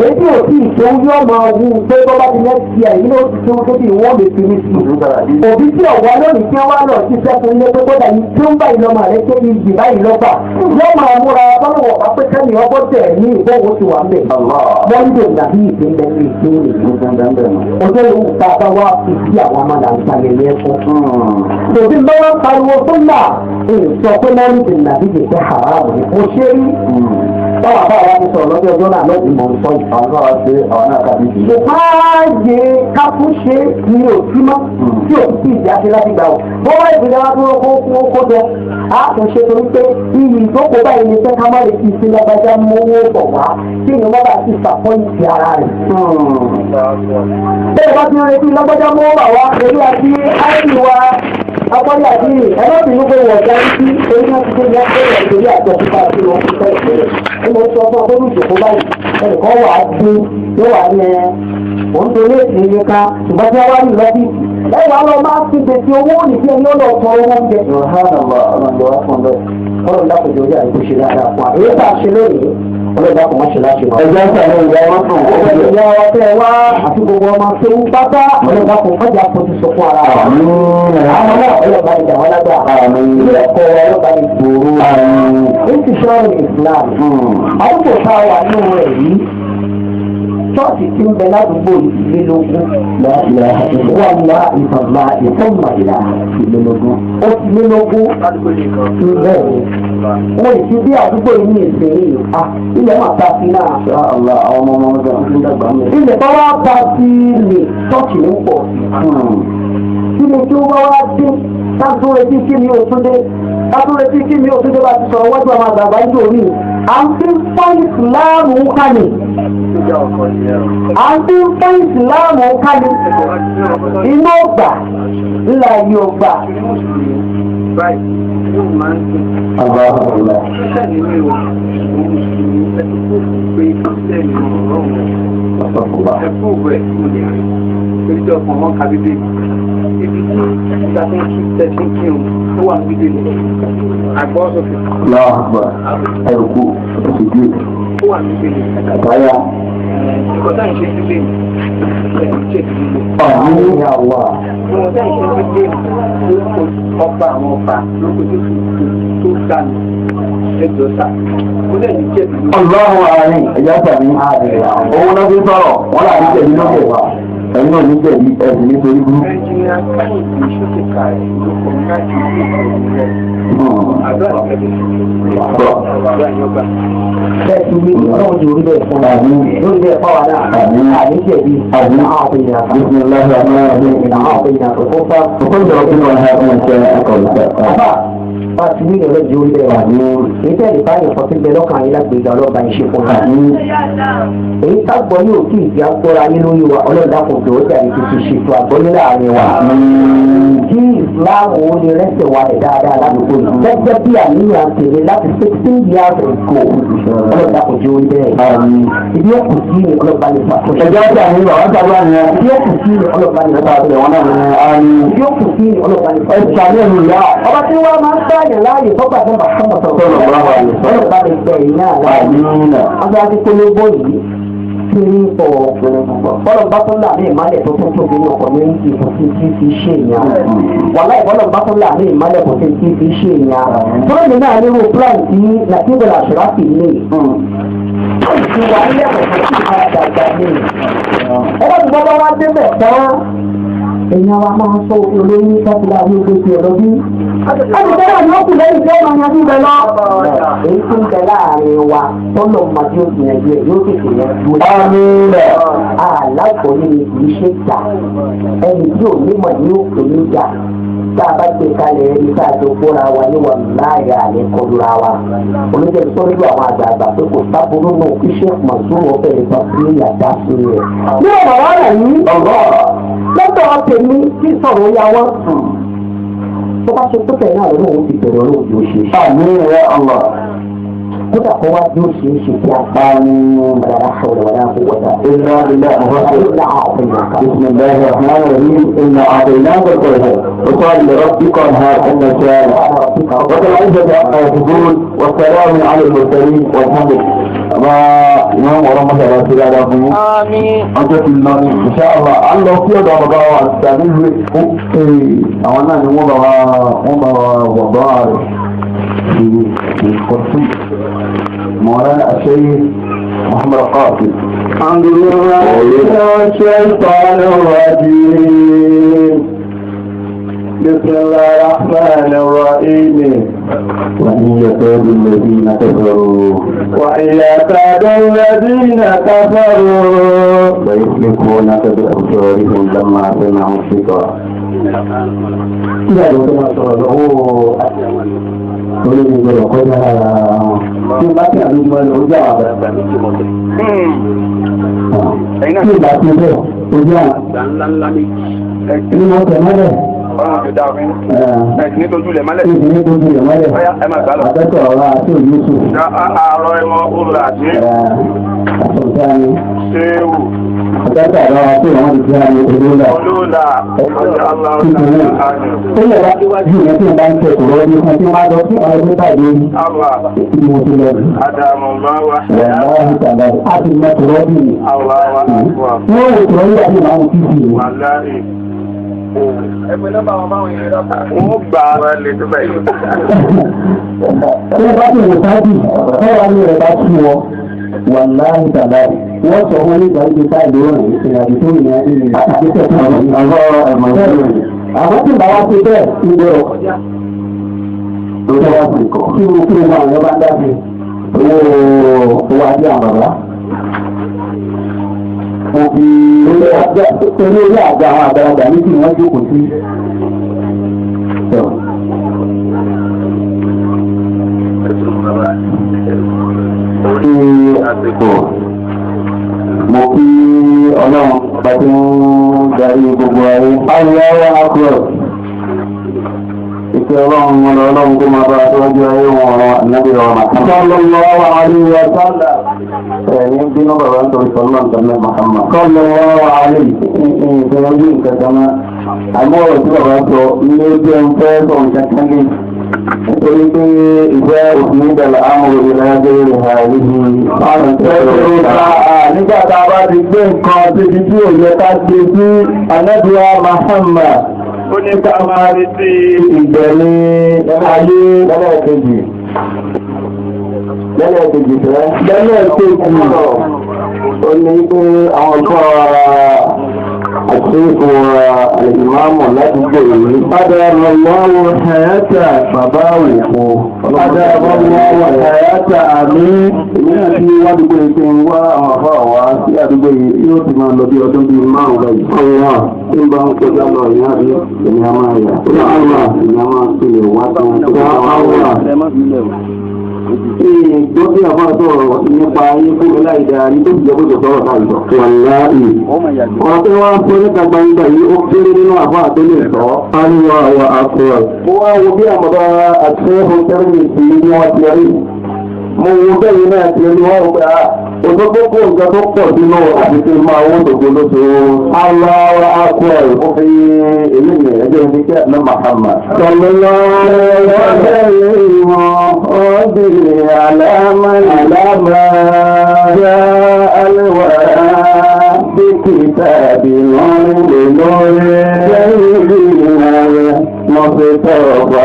èyí tí ò tí ì kéwú yóò máa wú pé bọ́ bá ti next year èyí ló ti kéwú débi wọ́n lè fi mí sí i òbí tí ọ̀wá lónìí tí wọ́n lọ sí sẹ́kùn ilé pé kódà yìí tí ó ń báyìí lọ́mọ rẹ̀ ké iyì báyìí lọ́gbà yóò máa múra bọ́lọ̀wọ̀ bá pé kẹ́mi ọgbọ́ tẹ̀ ní ìbọ̀wọ̀ ti wà ń bẹ̀. Mọ́lídò nàbí ìpínlẹ̀ ní ìpínlẹ̀ ọjọ́ yòówù tá a bá wá fi sí àwọn ọmọ là ń ṣayẹyẹ fún. Tòbí bá wá pariwo fún náà sọ pé mọ́lídò nàbí lè fẹ́ haram ni mo ṣe rí. Báwa bá wa ti sọ̀rọ̀ lọ́jọ́ ọjọ́ náà lọ́dún mọ̀ ń sọ yìí. Àwọn náà ṣe àwọn náà kàbí jù. Ṣùgbọ́n káfúnṣe ni ò sí mọ́ tí ò sí ìjà ṣe láti gbà ó. Bọ́wá ìpínlẹ̀ wa tó kó kó kó jọ. A kò ṣe torí pé iyì ìjókòó báyìí ni pé ká má lè fi sí lágbájá mówó bọ̀ wá kí ni wọ́n bá ti fàpọ́ǹtì ara rẹ̀. Bẹ́ẹ̀ bá ti ń retí lágbájá mówó bà wá èyí àti áìdì wa akọ́lé àti ẹlọ́bìnrin pé wọ́n dá sí orí náà ti tó ní akẹ́rẹ́ ìtorí àjọ pípa tí wọ́n fi fẹ́ ìpínlẹ̀. Ó lọ sọ fún ọgbọ́n ìjòkó báyìí ẹnìkan wà á dín yóò wà ní ẹ òun tó lé èsì iye ká ṣùgbọ́n tí wọ́n wá ní lọ́fíìsì ẹ wàá lọ máa fi gbèsè owó ní bí ẹni ó lọ tọrọ owó oúnjẹ. Subhanallah, ọlọ́run jẹ́ wá fún bẹ́ẹ̀. Ọlọ́run dákòjọ orí àìkú ṣe dáadáa fún wa. Èyí tá a ṣe lónìí ọlọ́run dákò má ṣe láṣẹ mọ́. Ẹjẹ́ ń sàlẹ̀ ìyá wọn sùn. Ọlọ́run ìyá wa tẹ́ ẹ wá àti gbogbo ọmọ tó ń pátá ọlọ́run dákò mọ́jà fojú sọ fún ara wa. Àmín. Àwọn náà ọlọ́run bá ní dà wọ́n lágbà. Àmín. Ilé ẹ̀kọ́ ọlọ́run bá ní gbòòrò. Àmín. Ìtìṣọ́rù Islam. Àdúgbò tá a wà nínú rẹ̀ yìí ṣọ́ọ̀ṣì tí ń bẹ ládùúgbò ìlélógún wà ìfàmà ìfọ̀mà ìlà Ìlélógún. ó ti lélógún bẹ́ẹ̀ ni wọ́n ti bí àdúgbò yìí ní ìsinyìí à ilẹ̀ máa ta sí náà Insha Allah, àwọn ọmọ ọmọ ọmọdé ń dàgbà mẹ́. ilẹ̀ bá wá ta sí lè ṣọ́ọ̀ṣì ń pọ̀ sí kí ni kí ó bá wá dé táàtún retí kí ni ó tún dé táàtún retí kí ni ó tún dé bá ti sọ̀rọ̀ wájú àwọn àgbààgbà yìí òní à ń fi fọ́ ìsìláàmù kalẹ̀ à ń fi fọ́ ìsìláàmù kalẹ̀ inú ọgbà ńlá yìí ọgbà Allahu Akbar. Astaghfirullah. Allahu Akbar. Ẹrùkú, sùjú, àtàyà. Àmín. Ya Allah. Ọba àwọn ọba lórúkọ Jésù tó dànù ẹjọ́ sá ó lè ní jẹ̀bi lórí. Allahu àárín ẹ̀yà sàmì. Owó náà fi sọ̀rọ̀, wọ́n là ní jẹ̀bi lókè. Ẹ̀yin náà ní jẹ̀bi ẹ̀sìn nítorí burú. Ẹnjìnìá Káyọ̀dé Ṣókèkà ẹ̀ ló kọ káàkiri ìlú rẹ̀. Àdúrà ìkẹ́lẹ́ àdúrà yọgbà. Bẹ́ẹ̀ ti wí ọlọ́run ti orí bẹ́ẹ̀ fún wa lórí bẹ́ẹ̀ fáwa náà Àmín. àní jẹ̀bi Àmín. àwọn ọ̀pẹ̀ ìyàtọ̀ بسم الله الرحمن الرحيم. àwọn ọ̀pẹ̀ ìyàtọ̀ tó fà. وقل ربنا هذا شاء قول Àbá Bá a ti ní ìrọ̀lẹ́ ju orí rẹ̀ wà ní. Èyí tẹ̀lé báyìí sọ sí bẹ́ẹ̀ lọ́kàn yín lágbègbè ọlọ́ba yín ṣe fún wa. Èyí tágbọ́ yóò kí ìdí agbóra yín lórí wa ọlọ́dà kò tó ó dàbí tuntun ṣètò àgbọ́yé láàrin wa. Kí ìsìláàmù ó lè rẹ́sẹ̀ wa rẹ̀ dáadáa ládùúgbò yìí. Gẹ́gẹ́ bí àníyàn tèmi láti 16 years ago ọlọ́dà kò jẹ́ orí bẹ́ẹ̀. Ibi ó kù sí ni ọlọ́ba lè fàtúnṣe. Ẹjọ́ ọjà ni bàbá sábà ni ẹ. Ibi ó kù sí ni ọlọ́ba lè fàtúnṣe. Wọn náà ní àmín. Ibi ó kù sí ni ọlọ́ba lè fàtúnṣe. Ẹ̀ṣà ní ẹ̀mí ìyá. Ọba tí wọ́n máa ń sáyẹn láàyè tọ́gbà fún bàtọ́mọ̀ sọ̀rọ̀ ọlọ́ba lè gbẹ̀ yín náà láàyè. Àmín. Agbára polówó yìí kiri pọ̀ bọ́lọ̀ bá tó láàrin ìmálẹ̀ tó tó tóbi ní ọkọ̀ méjì kò sí tí fi ṣe èèyàn. Wàhálà ìbọ́lọ̀ bá tó láàrin ìmálẹ̀ kò sí tí fi ṣe èèyàn. Fúlọ́ọ̀nù náà nírú plan tí Nàìjíríà Àṣíráfì ní. Ìwà ilé ẹ̀kọ́ tó ti máa dàgbà ní. Ẹgbẹ́ tí wọ́n bá wá débẹ̀ tán, èèyàn wa máa ń sọ olóyún sọ́kùnrin àbí oṣooṣù ọ̀dọ́ bí. Ẹnì kan náà ni ó kù lẹ́yìn tí ó máa yanjú rẹ lọ. Èyí tó ń bẹ láàrin wa tọ́lọ̀ máa tí ó gbìyànjú ẹ̀ yóò tètè yanjú ẹ̀. Àmín. Alágbọ̀nyé ni kì í ṣe jà. Ẹni tí ò ní mọ̀ ní òkè ní jà. Tá a bá gbé kalẹ̀ ẹni tá a jọ kóra wa ní wà láàyè àlẹ́ kọlura wa. Olójẹ́ sọ́jú àwọn àgbààgbà pé kò sábúrú nù kí Sheikh Mansour ọ̀fẹ́ lè sọ sí ìyàtá sí rẹ̀. Ní ọ̀rọ̀ rẹ̀ yìí, lọ́dọ̀ tèmi tí sọ̀rọ̀ ya wọ́n. Tó bá ṣe tó tẹ̀ náà lọ́wọ́ òun ti bẹ̀rẹ̀ ọlọ́run yóò ṣe é ṣe. Àmín ya Allah. Kódà kó wá yóò ṣe é ṣe kí a bá ní wala hawla wala quwwata إلا بالله. illa billah. بسم الله الرحمن الرحيم. إنا أعطيناك الكوثر وقال لربك وانهار إن شانئك وتعزة عما يصفون والسلام على المرسلين والحمد لله. ما إمام ورحمة الله تعالى fún yín. Àmín. Ọjọ́ ti lọ ní inshallah à ń lọ sí ọ̀dọ̀ bàbá wa àti ànílùú Èkó. Àwọn náà ni wọ́n bá wa wọ́n bá wa wọ̀ bá wa rẹ̀ في القرصي مولانا الشيخ محمد القاسم. الحمد لله من الشيطان الرجيم. بسم الله الرحمن الرحيم. وإن يكاد الذين كفروا وإن يكاد الذين كفروا ليسلكونك بأبصارهم لما سمعوا الذكر. Nígbà tó tó máa sọ̀rọ̀ lọ́wọ́ orí mi gbọ́dọ̀ kọjá ara wọn. Tí n bá tẹ̀ àlejò ẹ̀ lójú àwọn àgbàlagbà méjì mọ́ bẹ́ẹ̀. Ẹ̀yin náà Tí ìgbà tó bẹ́ẹ̀ ojú àwọn gbà ńlá ńlá méjì. ní wọ́n tẹ̀ mọ́lẹ̀. Ọlọ́run ti dá ọ̀fin. Ẹ sì ní tójú lẹ̀ mọ́lẹ̀. Tí ìdílé tó tilẹ̀ mọ́lẹ̀. Ọ̀yá ẹ máa gbà lọ. Àtẹ́tọ̀ ọ̀rọ̀ àti òyìnbó. Àárọ̀ ẹ̀mọ́ òrùlà àti Àtọ̀tání. ṣéwù. Àtẹ́tọ̀ ọ̀rọ̀ àti ìwọ̀n ti di olóòlà. Olóòlà ọjà aláwọ̀ Ó yẹ wá síwájú yẹn tí wọ́n bá ń tẹ̀ kọ̀rọ̀ ní kan tí wọ́n á lọ sí ọ̀rọ̀ nípa ìlú Allah ìmọ̀ tó lọ rí. Adamu Bawa Wàláhì tàbí a ti mọ tọ̀rọ̀ bí mi. Allahu Akbar. Wọ́n wò tọ̀rọ̀ yìí àti màá tv mi. Wàláhì. Wọ́n gbà á lè tó báyìí. Tí wọ́n bá ti wò sáájú, tọ́wọ́ ní rẹ̀ bá sú wọn. Wàláhì tàbí wọ́n sọ fún nígbà wípé táìlì òrìn ìrìnàjò tó yẹn ìrìn ìgbésẹ̀ tó yẹn. Àwọn tí bàbá ti bẹ́ẹ̀ ń gbọ́dọ̀ kọjá. Lórí àsìkò Kí ni kí ni àwọn ọba ń dá sí? owó owó ajé àwọn bàbá. Mo fi Torí orí àga àwọn àgbàlagbà ní kí wọ́n jókòó sí. orí àsìkò mo kí ọlọ́run ọba tí ń darí gbogbo ayé. Allahu Akbar. Ìpè ọlọ́run wọn lọ ọlọ́run kó máa bá aṣáájú ayé wọn ọ̀rọ̀ ànábì ọ̀rọ̀ Muhammad. Sallallahu alayhi wa sallam. Ẹ̀yin bínú bàbá ń torí sọ́lá ń tẹ̀lé Muhammad. Sallallahu alayhi. Nǹkan ojú nǹkan kan náà. Àmọ́ ọ̀rọ̀ tí bàbá sọ ní ó jẹ́ ń fẹ́ sọ nǹkan kan ní. Nítorí pé ìfẹ́ òfin ìdàlẹ̀ àmọ̀ ìlàjẹ́ rẹ̀ àìríhi. Nígbà tá a bá ti gbé nǹkan síbi tí ò yẹ ká gbé sí Anábíwá Muhammad. Ó ní ká máa retí ìgbẹ̀yìn ayé. Lẹ́lẹ́kejì. Lẹ́lẹ́kejì fẹ́. Lẹ́lẹ́kejì. Ó ní pé àwọn ọ̀gá àti Ṣéèkù wa àlìmáàmù ládùúgbò yìí. Adáàbọ̀lọ́wọ̀ Hayata bàbá òkú. Adáàbọ̀lọ́wọ̀ Hayata àmì. Èmi náà ti wá àdúgbò yìí pé ń wá àwọn àfáà wá sí àdúgbò yìí yóò ti máa lọ bí ọdún bíi márùn-ún báyìí. Ọ̀rọ̀ tí ń bá ń kọjá lọ ìyá rí èmi á máa yà. Ọ̀rọ̀ èmi á máa tilẹ̀ wá sí wọn. Gbọ́ bí àbá sọ̀rọ̀ nípa ayé fún mi láì dáa ní tó jẹ́ kó sọ̀rọ̀ náà lọ. Wàláhì. Ọ̀rọ̀ tí wọ́n á fún níta gbangba yìí ó kéré nínú àbá tó lè sọ. Ariwo àwọn akọ̀rọ̀. Mo wá wo bí àmọ̀bá àti ẹ̀hún tẹ́lẹ̀ sí bí wọ́n ti rí. Mo wo bẹ́ẹ̀ náà ti rí wọ́n gbà òṣogbo kó nǹkan tó pọ̀ sínú àti tí máa wó òṣogbo lóṣooṣù. Aláwa akọ̀rọ̀ ó fi èyí ni ẹjọ́ ní kí ẹ̀ Muhammad. Sallallahu alaihi wa sallam alama alama ya alwara bí kitabi lórí lórí sayyidina Mustafa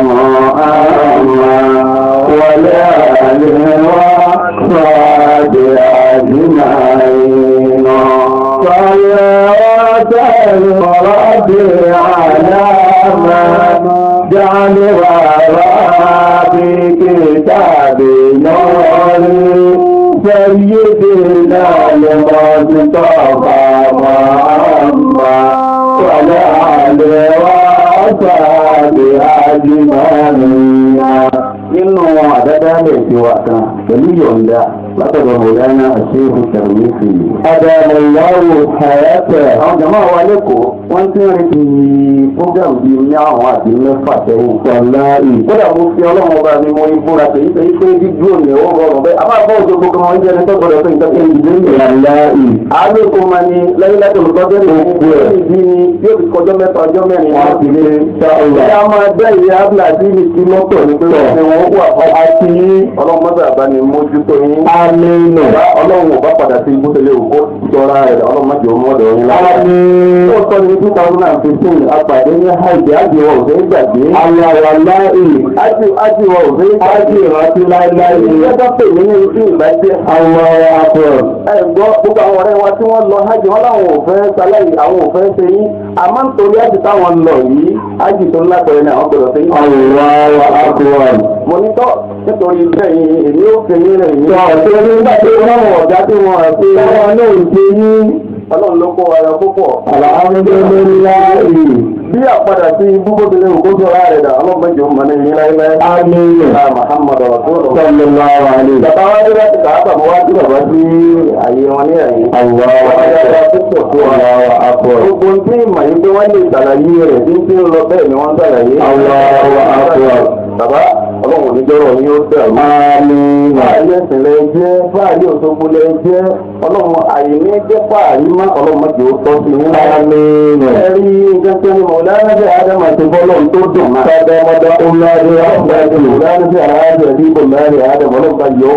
Muhammad wala alihi wa sahbihi ajma'in. صلوات ربي على ما جعل في كتاب نوري سيدنا المصطفى محمد وعلى آله وصحبه أجمعين. Nínú àdádálẹ̀ tiwa kan pẹ̀lú yọ̀ǹda látọ̀dọ̀ Mọ̀lánà Àṣírí Kàrífì. Adàmọ̀láwò Hayata. Àwọn jàmáà wa lẹ́kọ̀ọ́ wọ́n ti ń retí program bíi ní àwọn àti mẹ́fà sẹ́yìn. Wàláì. Kódà mo fi ọlọ́run ọba mi mo ìbúra pé ìfẹ́ ìfẹ́ dídúró ní ọwọ́ rọrùn bẹ́ẹ̀. A máa bọ́ òjò gbogbo wọn jẹ́ ẹni tó gbọdọ̀ pé nǹkan kéjì lé ní. Wàláì. Àánú kò máa ní lẹ́yìn láti olùkọ́ bẹ́ẹ̀ ní òkú ẹ̀. Ìdí ni yóò fi kọjọ́ mẹ́ta ọjọ́ mẹ́rin. Wọ́n ti lé ṣáà. Ìyá máa bẹ́ ìyá Abdulaziz sí mọ́tò ní pé wọ́n wà àti ọlọ́mọdé àbáni mójútó yín. Amínú. Ọlọ́run ò bá padà sí ibú tẹ́lẹ̀ òkú jọra rẹ̀ ọlọ́mọdé ọmọdé yín lára. Àmín. Ó sọ ní 2015 apàdé ní hajj ájì wọn ò fẹ́ gbàgbé. Aláwa láì. Ájì wọn ò fẹ́ gbàgbé. Ájì ìrántí láíláí. Ìyá bá pè mí ní ibi ìbàjẹ́. Àwọn akọ. Ẹ gbọ́ gbogbo àwọn ọ̀rẹ́ wa tí wọ́n lọ hajj wọn láwọn ò fẹ́ sáláyì àwọn ò fẹ́ ṣe yín. Àmọ́ nítorí ájì táwọn lọ yìí ájì tó ńlá pẹ̀lú ni àwọn gbọ́dọ̀ ṣe yín. Àwọn akọ. Mo ní tọ́ nítorí bẹ́ẹ̀ yín èmi ó fi yín rẹ̀ yín. Tọ́ ṣé nígbà tí wọ́n wọ̀ ọ̀gá tí wọ́n rẹ̀ pé wọ́n náà ń ṣe yín. Ọlọ́run ló kó wa yọ púpọ̀. Alhamdulillahi. Bí àpadà sí ibú bó tilẹ̀ òkú sọ̀rọ̀ rẹ̀ dà ọlọ́run jọ mọ̀ ní yín láíláí. Àmín. Muhammad Rasulullah. Sallallahu alaihi. Bàbá wa dé láti kàábà mo wá sí bàbá sí àyè wọn ní ẹ̀yìn. Allahu akbar. Gbogbo ní ìmọ̀ yìí pé wọ́n lè ṣàlàyé rẹ̀ bí ń tí ń lọ bẹ́ẹ̀ ni wọ́n ń ṣàlàyé. Allahu akbar. Bàbá ọlọ́run ní jọ́rọ̀ yín ó dẹ̀rù. Àmín. Fáàrí ẹ̀sìn lẹ jẹ́, fáàrí Òṣogbo lẹ jẹ́, ọlọ́run àìní jẹ́ fáàrí má ọlọ́run má jẹ́ ó tọ́ sí yín. Àmín. Ẹ rí nǹkan tí Mọ̀lánà bí Ádámà ti bọ́lọ̀ tó dùn máa. Sádàmọ́dá ọlọ́dẹ ọ̀gbẹ́ni Mọ̀lánà bí Ádámà bí Mọ̀lánà Ádámà ọlọ́run bá yọ.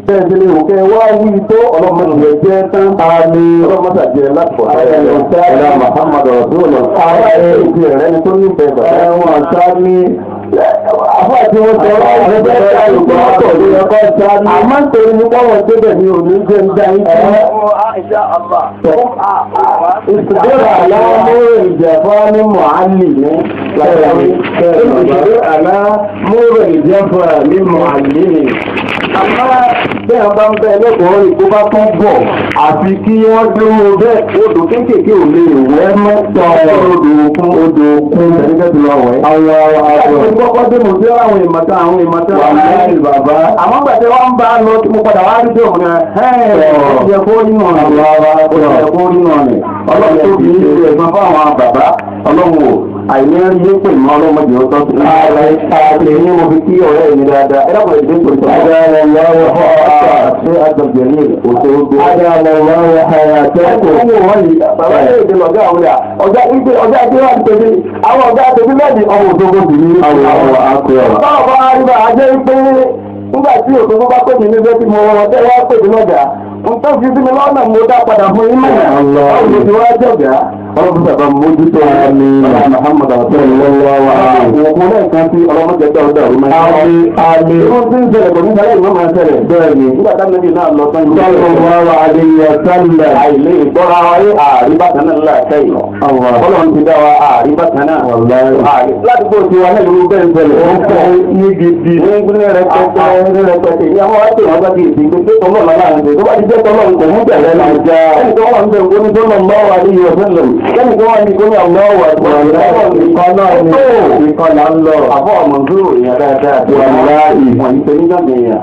Bẹ́ẹ̀ ti lè wò kẹ́ wá wí tó ọlọ́mọdé rẹ̀ jẹ́ tán. Àmín. Ọlọ́mọdé jẹ́ láti pọ̀ ẹ̀rọ Muhammad Rasulullah. Àwọn ìdí rẹ̀ ni tó nífẹ̀ẹ́ bàbá. Ẹ̀wọ̀n sáni. Àfọ àti wọn sọ ọ́ ẹgbẹ́ ìgbọ́tọ̀ ló yẹ kọ́ sáni. Àmọ́ nítorí ní pọ́wọ́ débẹ̀ ni òní jẹ́ ń dá yín. Ìsìnkú àlá mórè ìjẹ̀fọ́ ní Mọ̀hálì ní. Ìsìnkú àlá mórè ìjẹ̀fọ́ ní Mọ̀hálì ní. Àmọ́ bí wọ́n bá ń bẹ lẹ́kọ̀ọ́ rí tó bá tún bọ̀ àfi kí wọ́n dúró bẹ́ẹ̀ odò kéékèèké ò lè wẹ́ mọ́ tọ́ odò òkun odò òkun ẹ̀ríkẹ́ ti lọ wẹ̀. Àwọn àwọn kọ́kọ́ dé mo sí àwọn ìmọ̀ta àwọn ìmọ̀ta. Wà lẹ́yìn bàbá. Àmọ́ gbàtẹ́ wọ́n ń bá a lọ tí mo padà wá rí dé òun náà. Ẹ kó nínú ọ̀nà. Ẹ kó nínú ọ̀nà. Ọlọ́run tó fi ṣe ẹ̀gbọ́n fáwọn bàbá ọlọ́run ò àìní rí yín pè mọ́ ọlọ́mọdé ó tọ́sí. Ààrẹ àti ní mo fi kí ọ̀rẹ́ mi dáadáa. Ẹ dákun ẹ̀dín kò tó. Ṣé agbègbè ní Òṣogbo? Bàbá yóò dé lọ́gá àwọn ọ̀gá ọ̀gá ìgbé ọ̀gá ìgbé wà tẹ̀lé àwọn ọ̀gá tẹ̀lé mẹ́rin ọmọ Òṣogbo sì ní. Báwo bá rí bá a jẹ́ pé nígbà tí Òṣogbo bá pè mí níbẹ̀ tí mo rọ tẹ́ wá pè mí lọ́gàá nǹkan fi sí mi lọ́nà mo dá padà fún yín mọ̀nà. Báwo ló ti wá jọ̀gá? Ọlọ́run sábà mójútó ọlá Muhammad sallallahu alaihi. Òkun lẹ́ẹ̀kan sí ọlọ́mọdé dáwọ́ dàrú mọ́. Àmín, àmín. Wọ́n ti ń ṣẹlẹ̀ kò ní sálẹ̀ ìmọ̀ máa ń ṣẹlẹ̀. Bẹ́ẹ̀ni. Nígbà táwọn ẹbí náà lọ tán Sallallahu alaihi wa sallam. Àìlè ìgbọ́ra wáyé àríbá kan náà láàkẹ́ ìlọ. Allah. Ọlọ́run ti dá wa àríbá kan náà. Wallahi. Ládùúgbò tiwa náà ló bẹ́ẹ̀ ń ṣẹlẹ̀. Ó pọ̀ ní gidi. Ní gbúlẹ̀ rẹpẹtẹ ní rẹpẹtẹ ìyàwó wa pè wọ́n bá ti ìsìn pé pé tọ́lọ́ lọ́la ń ṣe tó bá ti jẹ́ tọ́lọ́ kò mú bẹ̀rẹ̀ lọ. Àjà. Ẹnì kan wà ń bẹ̀ ń gbóní tó lọ lọ́wọ́ àdéhìí ọ̀sẹ̀ lọ. Ẹnì kan wà ní gbóní àlọ́wọ́ Ìkan náà ni ìkan là ń lọ. Àbọ̀ ọ̀mọ̀dúró èèyàn dáadáa. Wallahi. Wọ́n yìí pé nígbà èèyàn.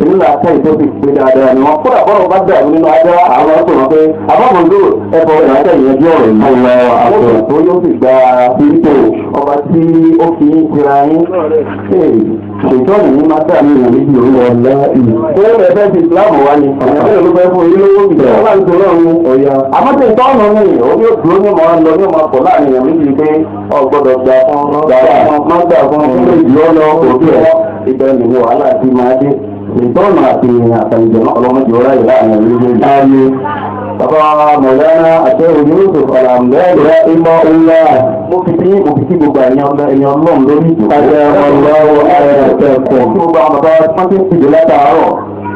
Èmi là ká ìtọ́ fi pé dáadáa ni wọ́n. Kódà bọ́rọ̀ bá dàrú nínú ajá àwọn ọ̀sọ̀ wọn pé àbọ̀ ọ̀mọ̀dúró ẹ̀fọ́ ìrántẹ́ ìyẹn ọ̀rọ̀ yìí. Allahu Ó akbar. sì tó yóò sì gba títò ọba tí ó fi ń tira yín. Ṣètọ́nù ní máa dà ní ìwọ̀n méjì orí Wallahi. Owó rẹ̀ fẹ́ fi ìsìláàmù wá ni. Ọ̀nà mélòó ló fẹ́ fún yín lówó ìgbà wọn láti sọ̀rọ̀ ọ̀run. Ọya. Àmọ́ tí ìtọ́nù ni òun yóò dúró ní ọmọ lọ ní ọmọ pọ̀ láàrin èèyàn méjì pé ọgbọ́dọ̀ gbà fún gbà fún má gbà fún fún méjì ó lọ òbí ẹ̀ ibẹ̀ ni wàhálà ti máa dé. Ìtọ́nù àti àtàlùjọ náà ọlọ́mọdé ọ̀rá yìí láàrin ẹ̀rọ méjèèjì. Àmín. Bàbá Mọ̀lánà àti Yusuf Alhamdulillah Rahimahullah. mo fi sí mo fi sí gbogbo ẹ̀yin ọlọ́run lórí ìjòkó. Adamallahu ayatakum. Kí gbogbo àwọn bàbá wa tí wọ́n ti ń fìdí látàárọ̀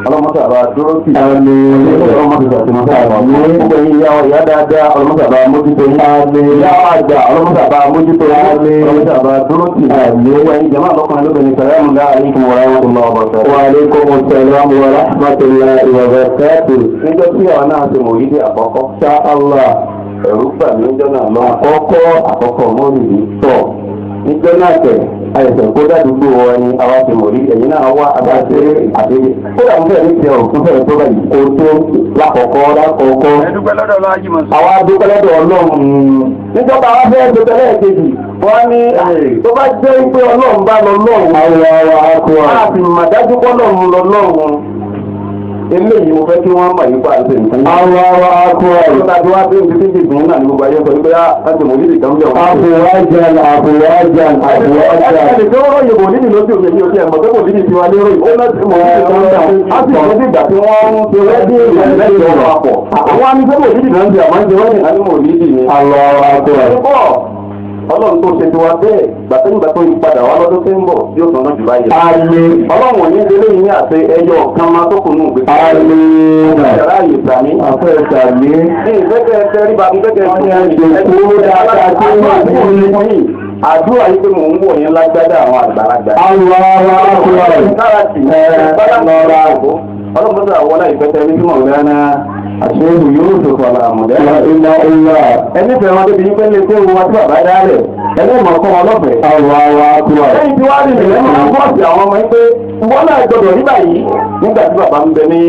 ọlọ́mọdé àbá dúró sí. Àmín. Ọlọ́mọdé àti mọ́tò àbá. Gbogbo ẹ̀yin ìyá wa ìyá dáadáa ọlọ́mọdé àbá mójútó yín. Àmín. Ìyá wa àgbà ọlọ́mọdé àbá mójútó yín. Àmín. Ọlọ́mọdé àbá dúró sí. Àmín. Gbogbo ẹ̀yin jàmáà lọ́kùnrin lóbìnrin sàlámù alaykum wa rahmatullahi wa barakatuh. Wa alaykum assalam wa rahmatullahi wa barakatuh. Níjọ́ tí àwọn náà ṣe mòlídì àkọ́kọ́ Insha Allah. ẹ̀rú gbà mí níjọ́ náà lọ. Àkọ́kọ́ Àkọ́kọ́ mọ́lìdì. tọ̀. Níjọ́ náà tẹ̀ àìsàn kó dádúgbò wa ni àwa ti mọ̀rí ẹ̀yin náà wá abáṣeré àdéhìí. Kódà mo fẹ́ẹ̀ ní tiẹ̀ òkú fẹ́ẹ̀ tó báyìí. Kò tó Lákọ̀ọ́kọ́ lákọ̀ọ́kọ́. Ẹ dúpẹ́ lọ́dọ̀ Ọlọ́run Ajímọ̀. àwa dúpẹ́ lọ́dọ̀ Ọlọ́run. Níjọba wa fẹ́ẹ́ tó tẹ́lẹ̀ kejì wọ́n ní tó bá jẹ́ pé Ọlọ́run bá lọ lọ́run. Allahu akbar. A sì mà dájú pé Ọlọ́run lọ lọ́run. Eléyìí mo fẹ́ kí wọ́n mọ̀ yípa àti nǹkan. Allahu akbar. Tó ta wá dé ibi títí ìgbìmọ̀ náà ní gbogbo ayé sọ wípé á ti mọ̀ nídìí kan bẹ̀ wọ́n. Afuwajan, afuwajan, afuwajan. Ẹnì kan ròyìn mòlídì lójú òkè ní ojú ẹ̀mọ́ pé mòlídì tiwa ní ròyìn. Ó lọ́sí mòlídì kan bẹ̀ wọ́n. Á sì lọ́sí ìgbà tí wọ́n ń ṣe wẹ́dí mẹ́jọ papọ̀. Àwọn á ní pé mòlídì náà ń ṣe àmọ́ ń ṣe wẹ́dì náà ní mòlídì ni. Allahu akbar. Bọ́ Ọlọ́run tó ṣe tiwa bẹ́ẹ̀ gbàtẹ́yìngbà tó yí padà wá lọ́dún tó ń bọ̀ yóò tún lọ́jù báyìí. Àmín. Ọlọ́run ò ní ilé yìí ní àti ẹyọ kan máa tó kùnú ìgbésẹ̀. Àmín. Yàrá àyè sàmí. Àfẹ́ ìsàmí. Ní ìfẹ́kẹ̀ tẹríba ìfẹ́kẹ̀ Wọ́n ní ẹ̀jẹ̀ kú dáadáa tí wọ́n ní fún yìí. Àdúrà yìí pé mò ń wò yín lágbádá àwọn àgbàlagbà. Allahu akbar. Kára tì Lọ́ra. Ọlọ́run tó àwọn ìfẹ́tẹ̀ ní símọ̀ gánà àṣẹ́hù yóò tó fọlá àmọ̀dẹ́. Rahimahullah. Ẹni fẹ́ wọn débi pé lè pé wọn tí bàbá dálẹ̀ ẹni mọ̀ fún wọn lọ́fẹ̀ẹ́. Allahu akbar. Lẹ́yìn tí wàá rí ìrìn máa ń bọ́ọ̀sì àwọn ọmọ yín pé wọ́n náà gbọdọ̀ ní báyìí nígbà tí bàbá ń bẹ ní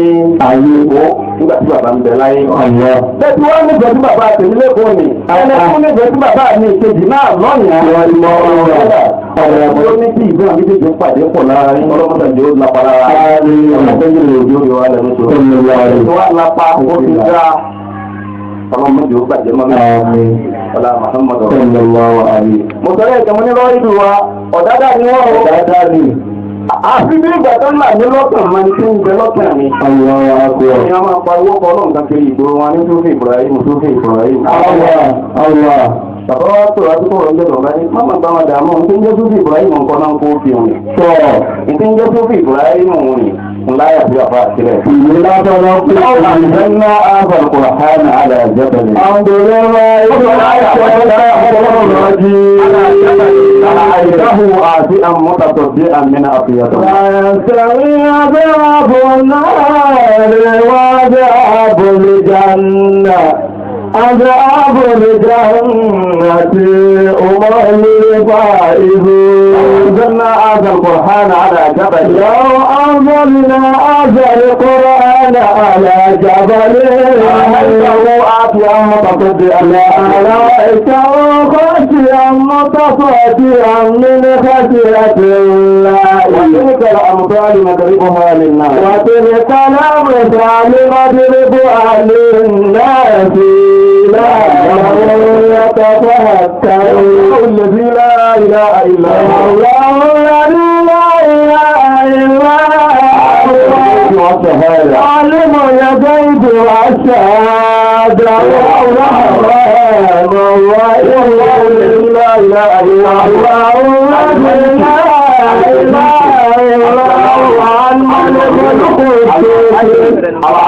Ayé. Èkó nígbà tí bàbá ń bẹ láyé. Allah. Bẹ́ẹ̀ tí wọ́n nífẹ̀ẹ́ sí bàbá tèmi lẹ́kọ̀ọ́ ni ẹni tó nífẹ̀ẹ́ sí bàbá mi kejì náà lọ́yàn. Rahimahullah. Ó ní kí ìgbọ́n méjèèjì ń pàdé pọ̀ lára yín ọlọ́mọdé yóò lápa lára. Àmín. Ọlọ́mọdé yóò yóò wá lẹ́nu tó. Sallallahu alaihi. Tó wá lápa ó ti dá ọlọ́mọdé ó bàjẹ́ mọ́ mi. Àmín. Ọlá Muhammadu. Sallallahu alaihi. Mo sọ lẹ́ẹ̀kan mo ní lọ́wọ́ ìlú wa ọ̀dádá ni wọ́n o. Dáadáa ni. Àfi bí ìgbà tó ń là ní lọ́kàn máa ní tí ń bẹ lọ́kàn mi. Allahu akbar. Ní wọ́n máa pariwo kọ́ ọlọ́run kan kiri ìgboro wọn ní Súfì Ibrahim Súfì Ibrahim. Allah. Allah. Bàbá wa tó wá tó kọ̀ ọ̀jọ̀ lọ́ba ní má bá wọn dààmú ní tí ń jẹ́ Súfì Ibrahim nǹkan náà kó fi hàn. Tọ́. Ní tí ń jẹ́ Súfì Ibrahim òun ni ńláyà sí bàbá àtìlẹ̀. Ìwé lásán lọ pé. أنزلنا هذا القرآن على جبل رأيته آتئا متصدئا من أطيته يستوي عذاب النار وعذاب الجنة عذاب الجنة هم الفائزون. أنزلنا هذا القرآن على جبل لو أنزلنا هذا القرآن على جبل رأيته آتيا متصدئا لرأيته خاشعا متصدعا من خشية الله. وتلك الأمثال نضربها للناس وتلك الأمثال نضربها للناس لعلهم يتفكرون. الذي لا إله إلا هو الله الذي لا إله إلا هو والشهادة عالم الغيب والشهادة والله الرحمن الرحيم. لا إله إلا الله الذي لا إله إلا هو الملك القدوس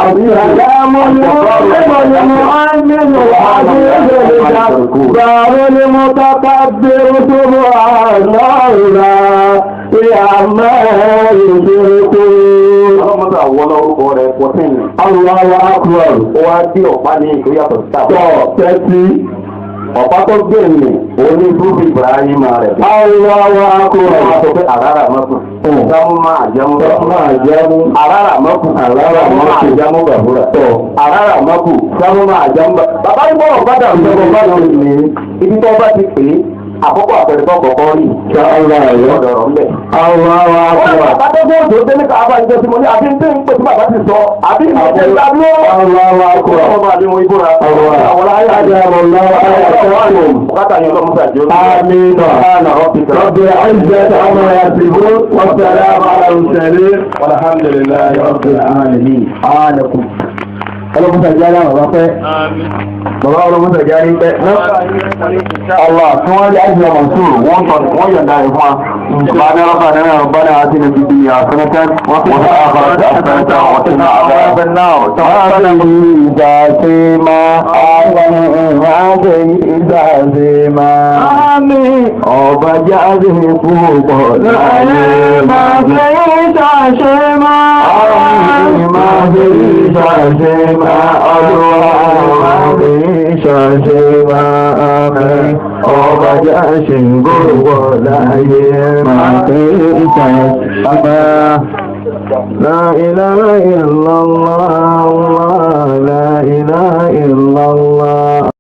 السلام المؤمن المؤمن العزيز الجبار المتكبر سبحان الله عما يشركون. Ọlọ́mọdé àwọn orúkọ rẹ̀ 14. الله أكبر. Ó wá dé ọ̀pá ní ìlú yàtọ̀ sí tàbí. Tọ́ tẹ́tí. Ọ̀pá tó gbé ní òní Búrúkú Ibrahim rẹ̀. الله Wọ́n أكبر. sọ pé àràrà mọ́kù. Sámú máa jẹun. Máa jẹun. Àràrà mọ́kù. Àràrà Sámú máa mọ́kù. jẹun bàbúrà. Tọ́. Àràrà mọ́kù. Sámú máa jẹun bàbúrà. Bàbá ń bọ̀rọ̀ bá dàrú lọ́wọ́ bá lórí mi. Ibi tó bá ti pè é, àkọ́kọ́ àpẹẹrẹ tó kọ̀ọ̀kan rí. Ṣáàlá ẹ̀yọ́. Ọ̀dọ̀rọ̀ ńbẹ̀. الله Wọ́n ní أكبر. bàbá tó dé òjò dé ní káfá ìjọ tí mo ní àbí ń tẹ́ ń pè tí bàbá ti sọ àbí ìmọ̀jẹ̀ ìdádúró. الله أكبر. Ọmọ àbí mo ibúra. Àwọn ayé àjẹ́ أجاب الله آياتكم. bùkátà yẹn lọ́mú sàjẹ́. آمين. Subhana rabbika. رب العزة عما يصفون والسلام على المرسلين والحمد لله رب العالمين. Àánẹkùn. Ọlọ́mú sàjẹ́ aláwọ̀ bá pẹ́. Bàbá ọlọ́mú sàjẹ́ arí pẹ́. Allah tí wọ́n rí àjọ Mansur wọ́n sọ wọ́n yọ̀ǹda rẹ̀ fún wa. Bàbá ربنا ربنا آتنا في الدنيا حسنة وفي الآخرة حسنة وقنا عذاب النار. Ọba jáde púpọ̀ láyé máa fi ṣàṣe máa. Àmín máa fi ṣàṣe máa. Olúwa máa fi ṣàṣe máa. Àmín. Ọba jáde púpọ̀ láyé máa fi ṣàṣe máa. لا إله إلا الله، لا إله إلا الله.